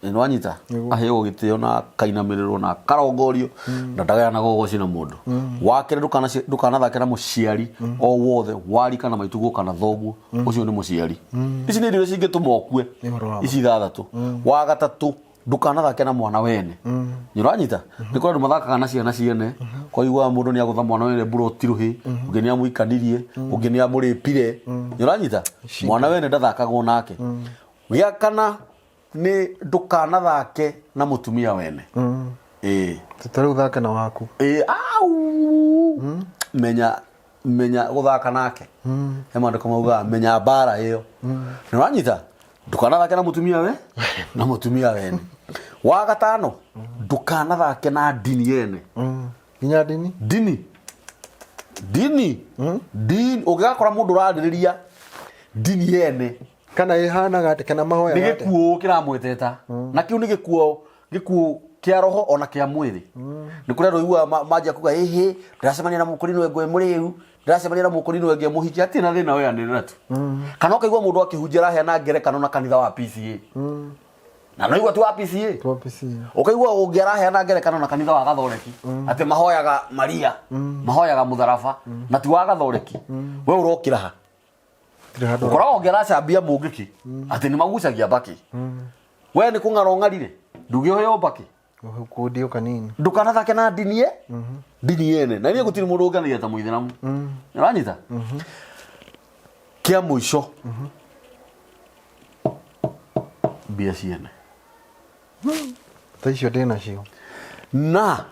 Nĩ wanyita, aheagwo gĩtĩo na akainamĩrĩrwo na akarongorio na ndagayanaga ũgoci na mũndũ. Wa kerĩ, ndũkanathake na mũciari o wothe wari kana maituguo kana thoguo, ũcio nĩ mũciari. Ici nĩ indo iria cingĩtũma ũkue. Nĩ ũhoro wa ma. Ici ithathatũ. Wa gatatũ, ndũkanathake na mwana wene. Nĩ ũranyita, nĩ kũrĩ andũ mathakaga na ciana ciene, kwaiguaga mũndũ nĩ agũtha mwana wene mburoti rũhĩ, ũngĩ nĩ amũikanirie, ũngĩ nĩ amũrĩpire. Nĩ ũranyita, mwana wene ndathakagwo nake. Gĩa kana nĩ ndũkanathake na mũtumia wene. Ĩĩ. Ta rĩu thake na waku. Ĩĩ, au menya menya gũthaka nake. He maandĩko maugaga menya mbara ĩyo. Nĩ ũranyita, ndũkanathake na mũtumia we na mũtumia wene. Wa gatano, ndũkanathake na ndini yene. Nginya ndini. Ndini, ndini, ndini. Ũngĩgakora mũndũ ũrarĩrĩria ndini yene, Kana ĩhanaga atĩ kana nĩ mahoyaga atĩa. gĩkuũ kĩramweteta, na kĩu nĩ gĩkuũ, gĩkuũ kĩa roho ona kĩa mwĩrĩ. Nĩ kũrĩ andũ iguaga manjia kuga, ĩhĩ, ndĩracemania na mũkũrinũ ĩngwe mũrĩu, ndĩracemania na mũkũrinũ ĩngĩ mũhiki, atirĩ na thĩna, we anĩrĩra tu. Kana ũkaigua mũndũ akĩhunjia araheana ngerekano na kanitha wa PCA, na no igua ti wa PCA. Twa PCA. Ũkaigua ũngĩ araheana ngerekano na kanitha wa gathoreki, atĩ mahoyaga Maria, mahoyaga mũtharaba, na ti wa gathoreki. We ũrokĩra ha? Tirĩ handũ. Ũkoraga ũngĩ aracambia mũngĩki atĩ nĩ magucagia mbakĩ. We nĩ kũng'ara ũng'arire, ndũngĩoheo mbakĩ. Kũndio kanini. Ndũkanathake na ndini ye ndini yene, na niĩ gũtirĩ mũndũ ũnganagia ta mũithĩramu. Ũranyita? Kĩa mũico, mbia ciene. Ta icio ndĩ nacio. Na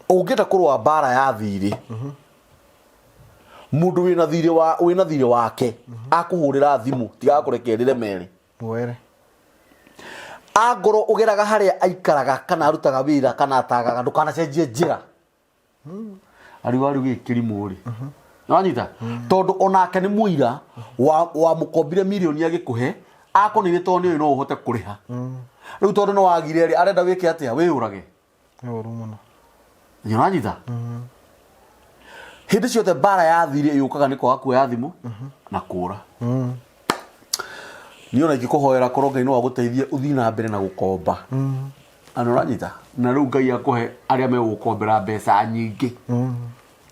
ũngĩenda kũrũa mbara ya thirĩ, mũndũ wĩna thirĩ wa wĩna thirĩ wake akũhũrĩra thimũ, tigaga kũrekerĩre merĩ. Mwere. Angorwo ũgeraga harĩa aikaraga kana arutaga wĩra kana atagaga, ndũkanacenjie njĩra. Ariũ ariũ gĩkĩ kĩrimũ rĩ, nĩwanyita, tondũ onake nĩ mũira wa wa mũkombire mirioni agĩkũhe, akonire tondũ nĩũĩ no ũhote kũrĩha. Rĩu tondũ nĩ wagire rĩ, arenda wĩke atĩa? Wĩyũrage. Nĩ ũru mũno. Nĩũranyita, hĩndĩ ciothe mbara ya thirĩ yũkaga nĩ kwaga kuoya thimũ na kũra. Niĩ ona ingĩkũhoera korwo Ngai no agũteithie ũthiĩ na mbere na gũkomba. Na nĩũranyita, na rĩu Ngai akũhe arĩa megũgũkombera mbeca nyingĩ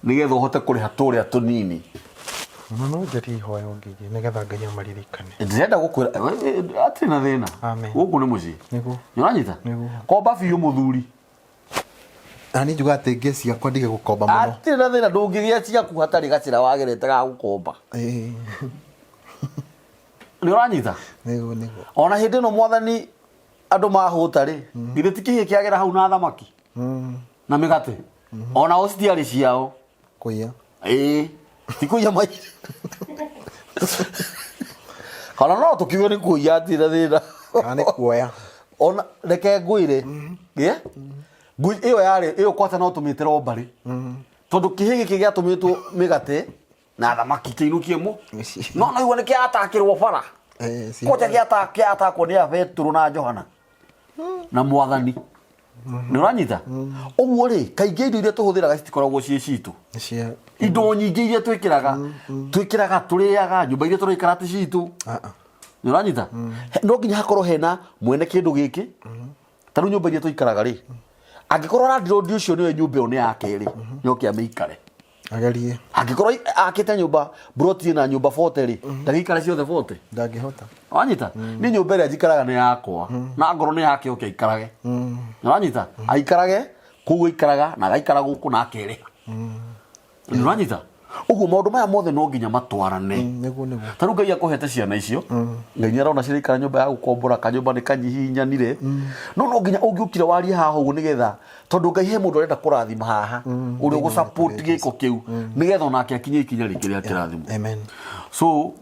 nĩgetha ũhote kũrĩha tũrĩa tũnini. No no njarie ihoya ũngĩgie nĩgetha Ngai amaririkane. Ndĩrenda gũkwĩra atirĩ na thĩna. Amen. Gũkũ nĩ mũciĩ. Nĩguo. Nĩũranyita? Nĩguo. Komba biũ, mũthuri. Na niĩ njugaga atĩ ngĩe ciakwa ndige gũkomba mũno. Atirĩ na thĩna, ndũngĩgĩa ciaku hatarĩ gacĩra wagerete ga gũkomba. Ĩĩ. Nĩũranyita? Nĩguo, nĩguo. Ona hĩndĩ ĩno mwathani andũ mahũta rĩ, githĩ ti kĩhĩ kĩagera hau na thamaki na mĩgate? Ona o citiarĩ ciao. Kũiya. Ĩĩ, ti kũiya mai, kana no tũkiuge nĩ kũiya, atirĩ na thĩna. Kana nĩ kuoya. Ona reke ngwĩre, ĩ ngui ĩyo yarĩ ĩyo kwata no tũmĩte robbery, tondũ kĩhĩ gĩkĩ gĩatũmĩtwo mĩgate na thamaki kĩinũkie mũ. Mũciĩ. No no igua nĩ kĩatakĩrwo bara. Kwanja kĩatakwo nĩ a Betũrũ na Johana na mwathani. Nĩ ũranyita? Ũguo rĩ, kaingĩ indo iria tũhũthĩraga citikoragwo ciĩ citũ. Cia. Indo nyingĩ iria twĩkĩraga tũrĩaga, nyũmba iria tũraikara ti citũ. Ah, ah. Nĩ ũranyita? No nginya hakorwo hena mwene kĩndũ gĩkĩ. Ta rĩu nyũmba iria tũikaraga rĩ, angĩkorwo landlord ũcio nĩwe nyũmba ĩyo nĩ yake rĩ, nĩoke amĩikare. Agerie. Angĩkorwo akĩte nyũmba broti na nyũmba 40 rĩ, ndagĩikare ciothe 40. Ndangĩhota. Wanyita? Nĩ nyũmba ĩrĩa njikaraga nĩ yakwa, na ngorwo nĩ yake oke aikarage. Ũguo maũndũ maya mothe no nginya matwarane. Nĩguo nĩguo. Ta rĩu Ngai akũhete ciana icio, Ngai nĩ arona ciraikara nyũmba ya gũkombora, kanyũmba nĩ kanyihinyanire, no no nginya ũngĩũkire warie haha ũguo nĩgetha, tondũ Ngai he mũndũ arenda kũrathima haha, ũrĩa ũgũ support gĩko kĩu, nĩgetha onake akinye ikinya rĩngĩ rĩa kĩrathimo. Amen. So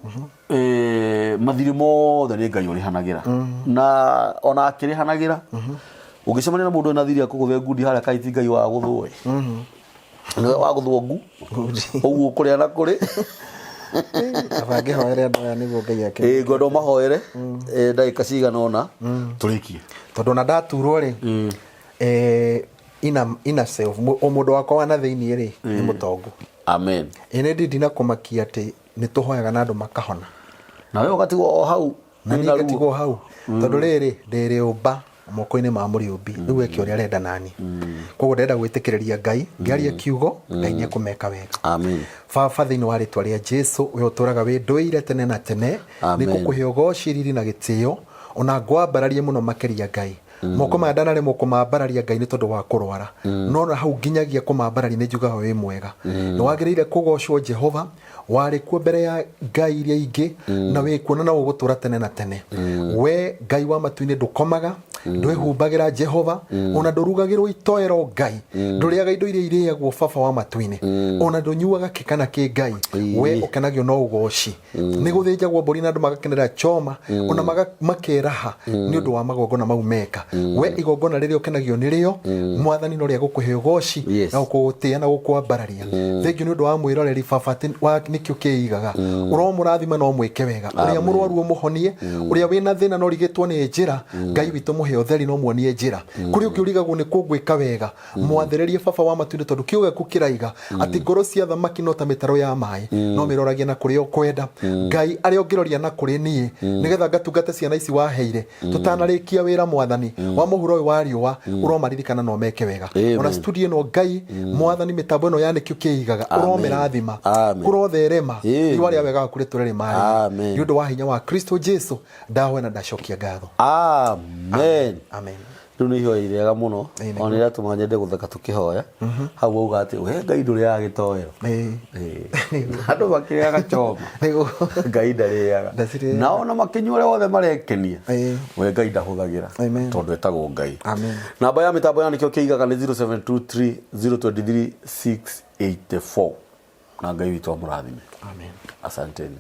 mathirĩ mothe nĩ Ngai ũrĩhanagĩra, na ona akĩrĩhanagĩra, ũngĩcemania na mũndũ wĩna thirĩ akũgũthe ngundi harĩa kaĩ ti Ngai wa gũthwo ĩ. Nĩwe wa gũthwo ngu ũguo kũrĩa na kũrĩ. Kaba ngĩhoere andũ aya nĩguo Ngai ake. Ĩĩ, ngwenda ũmahoere ndagĩka cigana ũna tũrĩkie. Tondũ ona ndaturwo rĩ, inner self, ũmũndũ wakwa wa na thĩiniĩ rĩ, nĩ mũtongu. Amen. Ĩ nĩ ndindi na kũmakia atĩ nĩ tũhoyaga na andũ makahona. Na we ũgatigwo o hau. Na niĩ Wĩna ruo. ngatigwo hau. Tondũ rĩrĩ, ndĩ rĩũmba moko-inĩ ma mũrĩũmbi. Rĩu eke ũrĩa arenda nani. Koguo ndĩrenda gwĩtĩkĩrĩria Ngai, ngĩaria kiugo, Ngai nĩ ekũmeka wega. Amen. Baba, thĩinĩ wa rĩtwa rĩa Jesu, we ũtũraga wĩ ndũire tene na tene, Amen. nĩ ngũkũhe ũgoci, riri na gĩtĩo, ona ngwambararie mũno makĩria Ngai. Moko maya ndanaremwo kũmambararia Ngai nĩ tondũ wa kũrwara, no na hau nginyagia kũmambararia nĩ njugaga wĩ mwega. Nĩ wagĩrĩire kũgocwo Jehova, warĩ kuo mbere ya ngai iria ingĩ, na wĩ kuo na no ũgũtũra tene na tene. We Ngai wa matu-inĩ ndũkomaga, ndwĩhumbagĩra Jehova, ona ndũrugagĩrwo itoero Ngai, ndũrĩaga indo iria irĩagwo Baba wa matu-inĩ, ona ndũnyuaga kĩ kana kĩ Ngai. We ũkenagio no ũgoci. Nĩ gũthĩnjagwo mbũri na andũ magakenera choma, ona makeraha nĩ ũndũ wa magongona mau meka. We igongona rĩrĩa ũkenagio nĩrĩo, Mwathani, no rĩa gũkũhe ũgoci na gũkũgũtĩa na gũkwambararia. Thengiũ nĩ ũndũ wa mwĩroreri Baba, atĩ wa nĩkĩo kĩigaga. Ũromũrathima no mwĩke wega, ũrĩa mũrwaru ũmũhonie, ũrĩa wĩna thĩna no ũrigĩtwo nĩ njĩra, Ngai witũ mũhe ũtheri no muonie njĩra. Kũrĩ ũngĩ ũrigagwo nĩ kũngwĩka wega, mwathĩrĩrie Baba wa matu-inĩ, tondũ kiugo gĩaku kĩraiga atĩ ngoro cia thamaki no ta mĩtaro ya maĩ, no mĩroragia na kũrĩa ũkwenda. Ngai, arĩa ũngĩroria na kũrĩ niĩ, nĩgetha ngatungate ciana ici waheire tũtanarĩkia wĩra, Mwathani wa mũhuro ũyũ wa riũa, ũromaririkana na ũmeke wega. Ona studio ĩno Ngai, Mwathani, mĩtambo ĩno ya nĩkĩo kĩigaga, ũromĩrathima, kũrotherema, riũa rĩa wega waku rĩtũre rĩmarĩire. Nĩ ũndũ wa hinya wa Kristo Jesu ndahoya na ndacokia ngatho. Amen. Amen. Rĩu nĩ ihoya irĩega mũno, ona nĩ iratũma nyende gũtheka tũkĩhoya. Hau wauga atĩ we Ngai ndũrĩaga gĩtoero. Andũ makĩrĩaga choma, Ngai ndarĩaga. Ndacirĩaga. Na ona makĩnyua ũrĩa wothe marekenia, we Ngai ndahũthagĩra, Amen. tondũ etagwo Ngai. Amen. Namba ya mĩtambo ya nĩkĩo kĩigaga nĩ 0723 023 684, na Ngai witũ amũrathime. Amen. Asanteni.